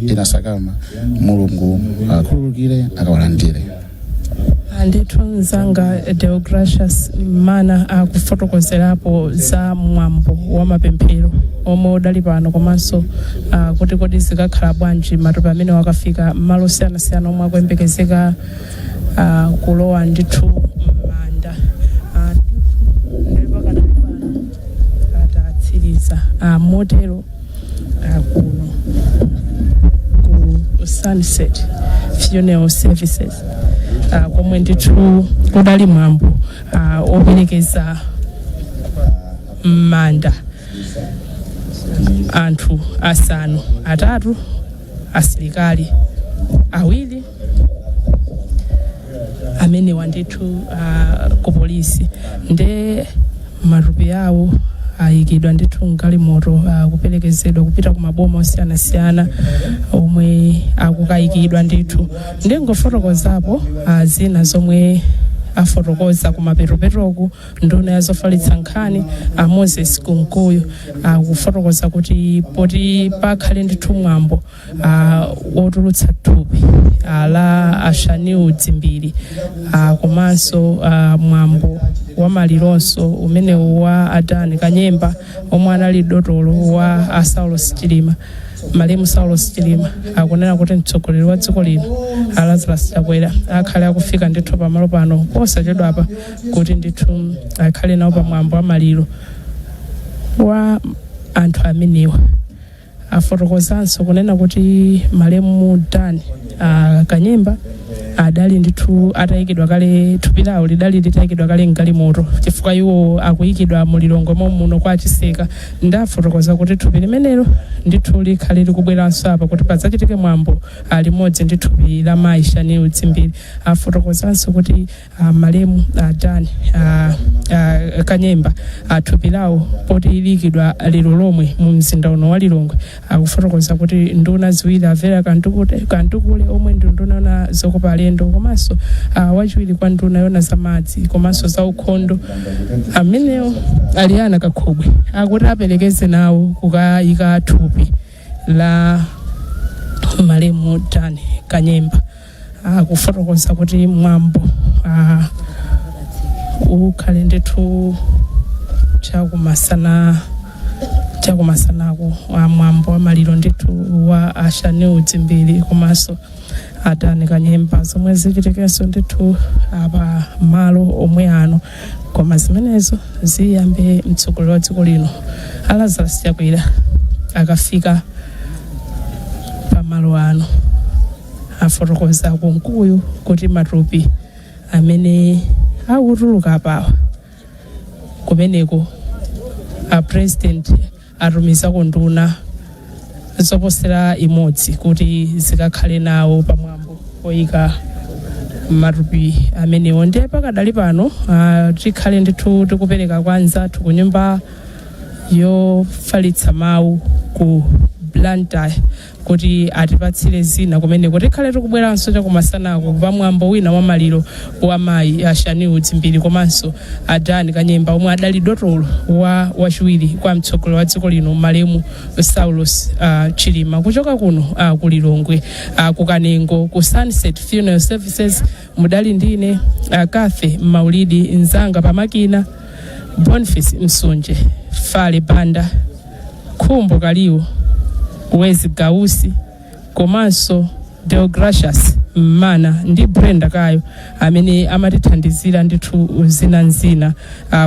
inasakama, Mulungu akhululukire, akawalandire. Ndithu mzanga Deogracius Mana akufotokozerapo za mwambo wa mapemphero omwe udali pano, komanso kuti kodi zikakhala bwanji matupi amene wakafika malo osiyanasiyana omwe akuyembekezeka kulowa ndithu m'manda. Ndili pakadali pano atatsiriza motero kuno ku Sunset Funeral Services, komwe ndithu kudali mwambo operekeza m'manda anthu asanu: atatu asilikali, awiri amenewa ndithu ku polisi. Nde matupi awo ayikidwa ndithu mgalimoto, kuperekezedwa kupita ku maboma osiyanasiyana omwe akukayikidwa ndithu. Ndingofotokozapo zina zomwe afotokoza kumapetopetoku nduna ya zofalitsa nkhani a Moses Kunkuyu, akufotokoza kuti poti pakhale ndithu mwambo wotulutsa thupi la a Shanil Dzimbiri, komanso mwambo wa malironso umenewu wa a Dan Kanyemba omwe anali dotolo wa a Saulos Chilima, malemu Saulos Chilima, akunena kuti mtsogoleri wa dziko lino a Lazarus Chakwera akhale akufika ndithu pamalo pano posachedwapa kuti ndithu akhale nawo pamwambo wa maliro wa anthu amenewa. Afotokozanso kunena kuti malemu Dan Kanyemba adali ndithu atayikidwa kale, thupi lawo lidali litayikidwa kale mgalimoto, chifukwa iwo akuyikidwa mu Lilongwe muno kwa Chiseka. Ndafotokoza kuti thupi limenelo ndithu likhale likubweranso apa kuti padzachitike mwambo limodzi ndi thupi la mayi Shanil Dzimbiri. Afotokozanso kuti malemu Dan Kanyemba, thupi lawo poti liyikidwa lero lomwe mu mzinda uno wa Lilongwe, akufotokoza kuti nduna ziwiri, a Vera Kamtukule omwe ndi nduna yona zokopa alendo, komanso wachiwiri kwa nduna yona zamadzi komanso za ukhondo amenewo Aliyana Kakhobwe, akuti aperekeze nawo kukayika thupi la malemu Dan Kanyemba. Akufotokoza kuti mwambo ukhale ndithu chakumasanaku, mwambo wa maliro ndithu wa a Shanil Dzimbiri komanso a Dan Kanyemba, zomwe zichitikenso ndithu pa malo omwe ano. Koma zimenezo ziyambe mtsogoleri wa dziko lino a Lazarus Chakwera akafika pamalo ano. Afotokoza Kunkuyu kuti matupi amene akutuluka apawa, kumeneko a President atumizako nduna zoposera imodzi kuti zikakhale nawo pamwambo oyika matupi amenewo. Ndiye pakadali pano tikhale ndithu tikupereka kwa anzathu ku nyumba yofalitsa mawu ku Blantyre kuti atipatsire zina kumeneko. Tikhale tikubweranso chakumasanako pamwambo wina wa maliro wa mayi a Shanil Dzimbiri komanso a Dan Kanyemba, omwe adali dotolo wa wachiwiri kwa mtsogoleri wa dziko lino malemu Saulos Chilima. Kuchoka kuno ku Lilongwe, ku Kanengo, ku Sunset Funeral Services, mudali ndine Kathe Maulidi, mzanga pamakina Boniface Msunje, Fale Banda, Khumbo Kaliwo, Wezi Gausi komanso Deogracius Mmana ndi Brenda Kayo amene amatithandizira ndithu zinanzina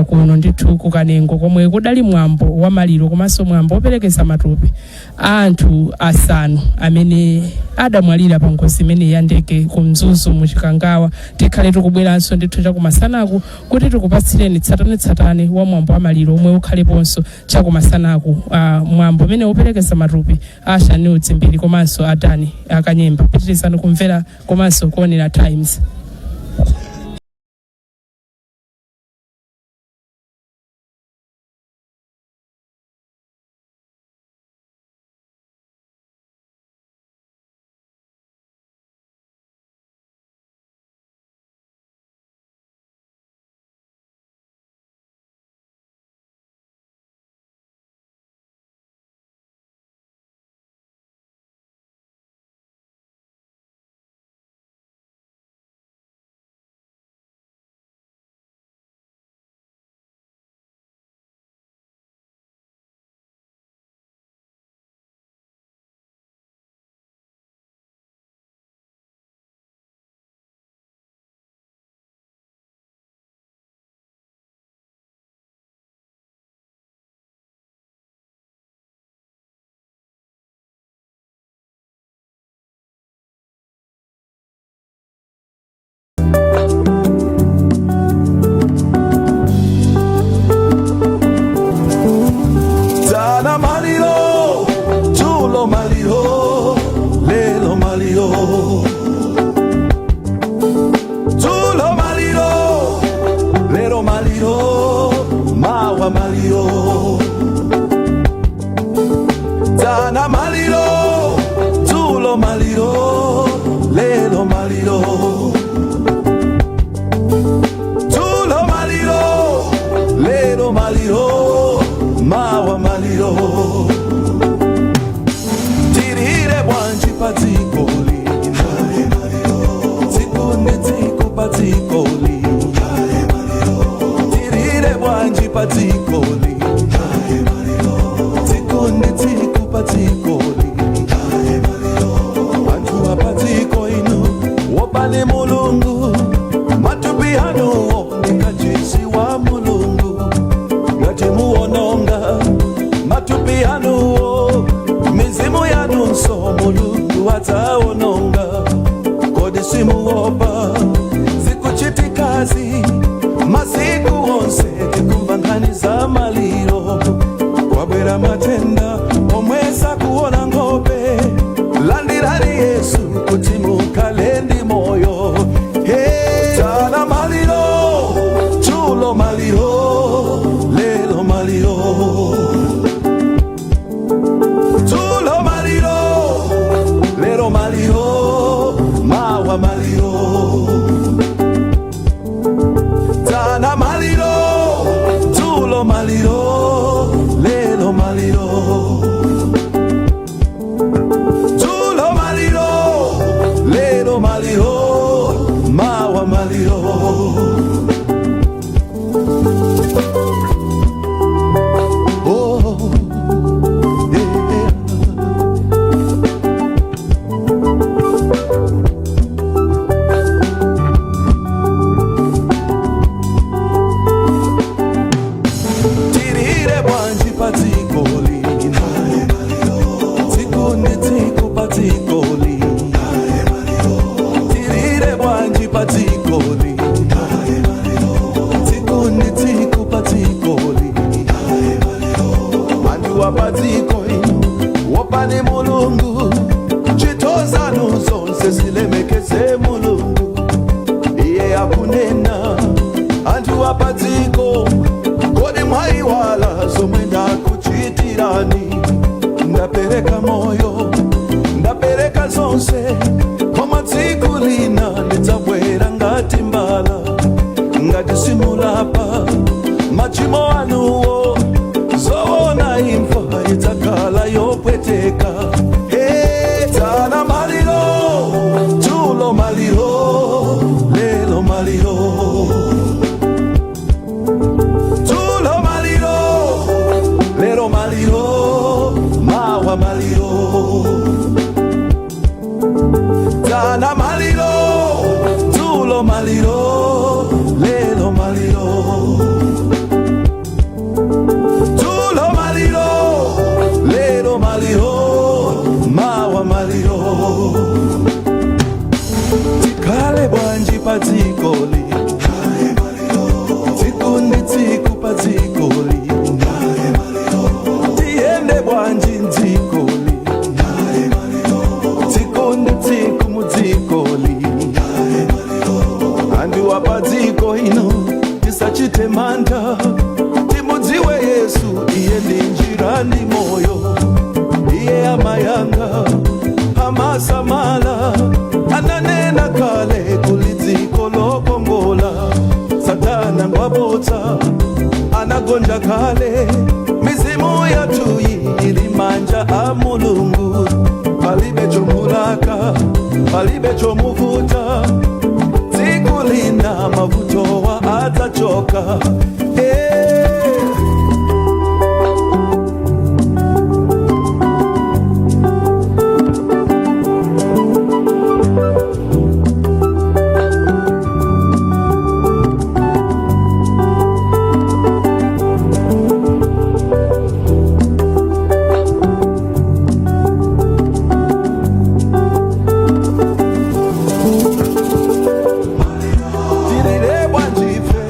kuno ndithu kukanengo komwe kudali mwambo wa maliro komanso mwambo woperekeza matupi a anthu asanu amene adamwalira pa ngozi imene ya ndege ku Mzuzu mu Chikangawa. Tikhale tikubweranso ndithu chakumasanaku kuti tikupatsireni tsatanetsatane wa mwambo wa maliro omwe ukhaleponso chakumasanaku, mwambo umene woperekeza matupi a Shanil Dzimbiri komanso a Dan Kanyemba. Pitirizani kumvera komanso kuonera Times. Dzana maliro, dzulo maliro, lelo maliro. Dzulo maliro, lero maliro, mawa maliro. Dzana maliro, dzulo maliro, lelo maliro. Dzulo maliro, lero maliro, mawa maliro. Tirire bwanji padzikoli, tsiku ndi tsiku padzikoli. Tirire bwanji padzikoli, tsiku ndi tsiku padzikoli. Anthu apadziko inu, wopani Mulungu, matupi anuwo ndi kachisi wa Mulungu. Ngati muwononga matupi anuwo, mizimu yanunso Mulungu adzaononga. Kodi simuopa zikuchitikazi? Masiku onse tikumva nkhani za maliro. Kwabwera matenda omwe sakuona nkhope. Landirani Yesu kuti mukhale ndi moyo. Hey, dzana maliro, dzulo maliro, lelo maliro. Dzulo maliro, lero maliro, mawa maliro. Dzana maliro, dzulo maliro, lelo maliro. Dzulo maliro, lero maliro. Maliro. Oh, yeah. Tirire bwanji padziko lino, tsiku ndi tsiku padziko lino. Tirire bwanji padziko lino, tsiku ndi tsiku padziko lino. Anthu apadziko ino, wopani Mulungu, ntchito zanu zonse zilemekeze Mulungu. Iye akunena, anthu apadziko, kodi mwayiwala zomwe ndakuchitirani? Ndapereka moyo, ndapereka zonse, koma tsiku lina ndidzabwera ngati mbala. Ngati simulapa machimo anuwo, zoona imfa idzakhala yopweteka. Hey, dzana maliro, dzulo maliro, lelo maliro. Dzulo maliro, lero maliro, mawa maliro. Dzana maliro, dzulo maliro, lelo maliro. Dzulo maliro, lero maliro, mawa maliro. Tikhale bwanji padzikoli, tsiku ndi tsiku padzikoli? Tiyende bwanji mdzikoli, tsiku ndi tsiku mudzikoli? Anthu apadziko ino, tisachite mantha, timudziwe Yesu, iye ndi njira ndi moyo. Iye amayanga, amasamala, ananena kale kuli dziko lokongola. Satana ngwabodza, anagonja kale. Mizimu yathu ili manja a Mulungu, palibe chomulaka, palibe chomuvuta. Tsiku lina mavutowa adzachoka, hey. Tirire bwanji ife?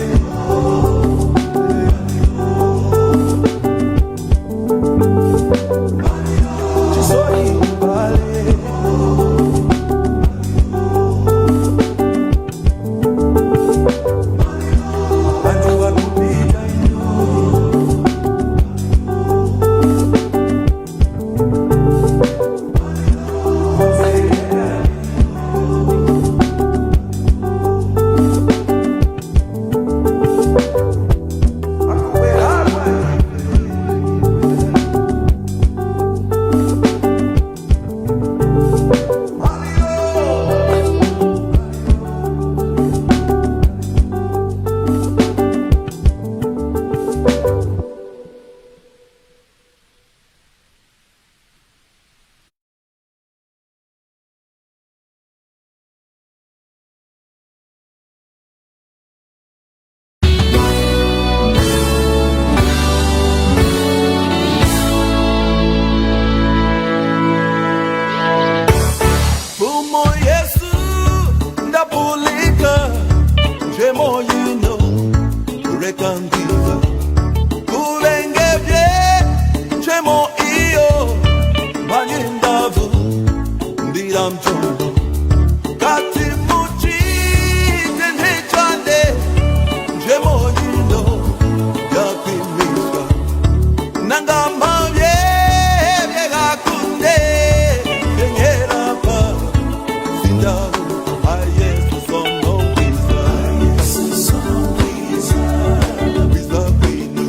Chisoni ubale. Anthu akupita ino. Fumo Yesu ndapulika njemo yino rekangiza kulengevye njemo iyo manyindavu ndiramjondo kati muchite ndichande njemo yino yakwimika nangamavye vyegakunde yenyerapa sindawu ayesu sono wiza wiza kwinu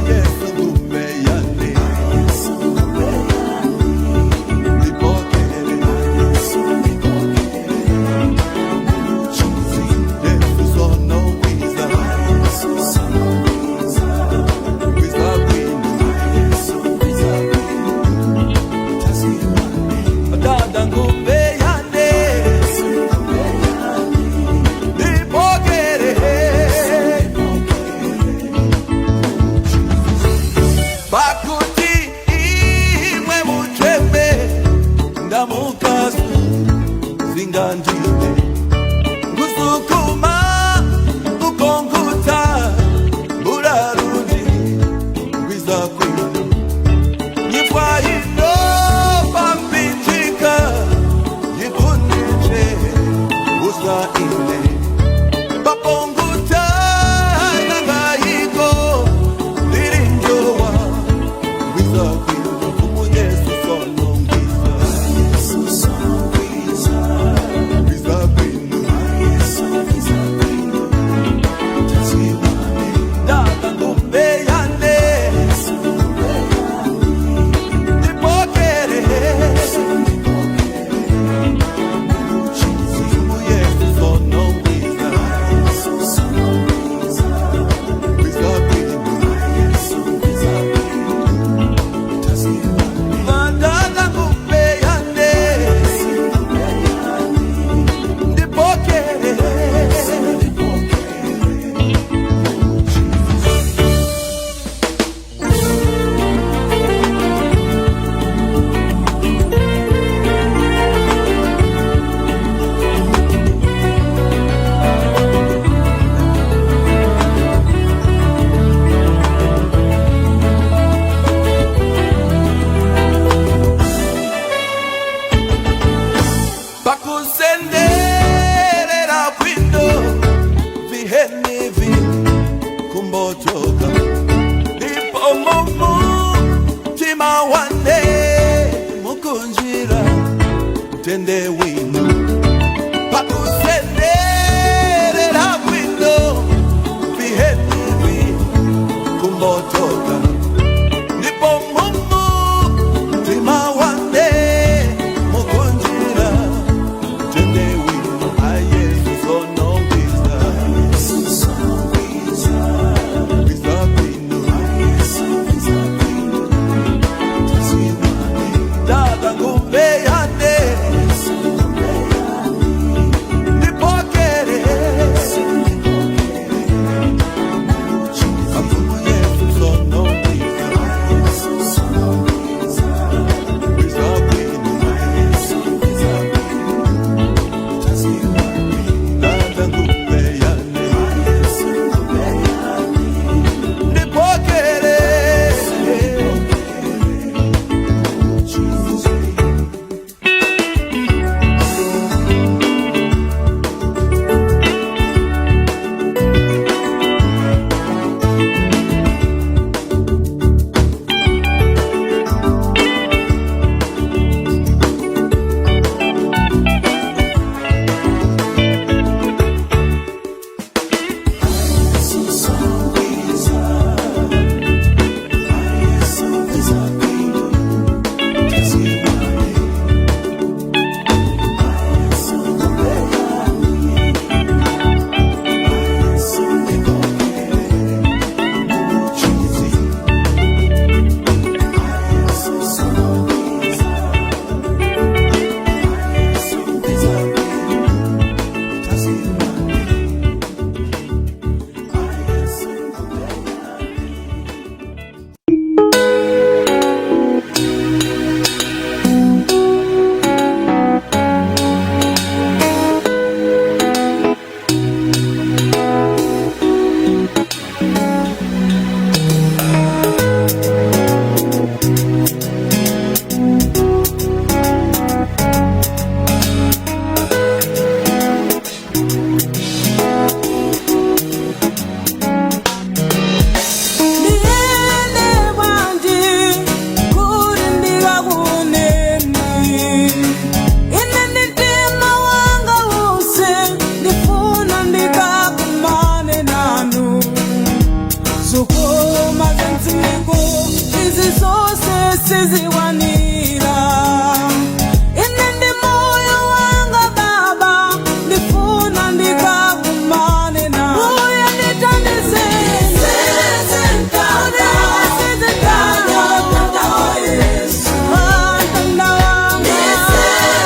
Yesu kumeyane. Ndakangubeyane ndipokere pakuti imwe mucheme ndamukasu zingandine ngusukuma ukonguta burarundi ngwiza kwino nyifwa ino pambichika yikuniche usa ine paponguta nangayiko ndirinjowa ngwiza kwino kumu Yesu sono ngwiza ngwiza kwino ndakangumbeyane ndipokere Mfumu Yesu sono ngwiza ngwiza kwino Mandala ngumbeyane ndipokere. Pakusenderera bwindo vihenivi kumbotoka ndipo mumu tima wane mukunjira tende wino pakusenderera bwindo vihenivi kumbotoka ndipo mumu tima wane mukunjira tende wino ayesu sono ngwiza ngwiza kwino dada ngumbeyane ndipokere amfumu Yesu sono ngwiza ngwiza kwino dada ngumbeyane ndipokere. Niende bwanji kuri ndikakuneni ine nditima wanga wose ndifuna ndikakumane nanu zokoma zentsiko izi zose siziwanira ine ndi moyo wanga baba ndifuna ndikakumane nanu uye nditandizeni. Yesu.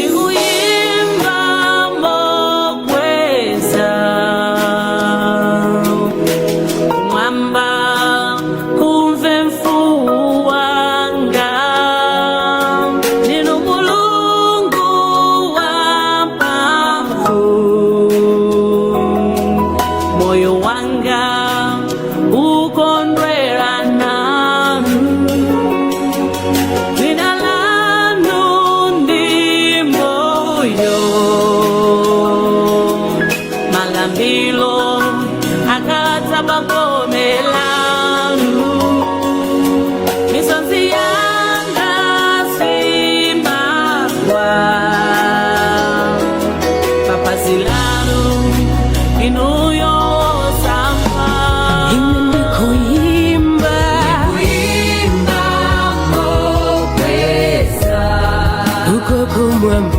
Ndikuyimba mokweza kumwamba kumve mfuwu wanga ndinu Mulungu wamphamvu moyo wanga ukondwera nanu dzina lanu ndi moyo malambilo akadza pagome lanu misonzi yanga simagwa papazi lanu inuyo samva Ine ndikuyimba ndikuyimba mokweza uko kumwamba.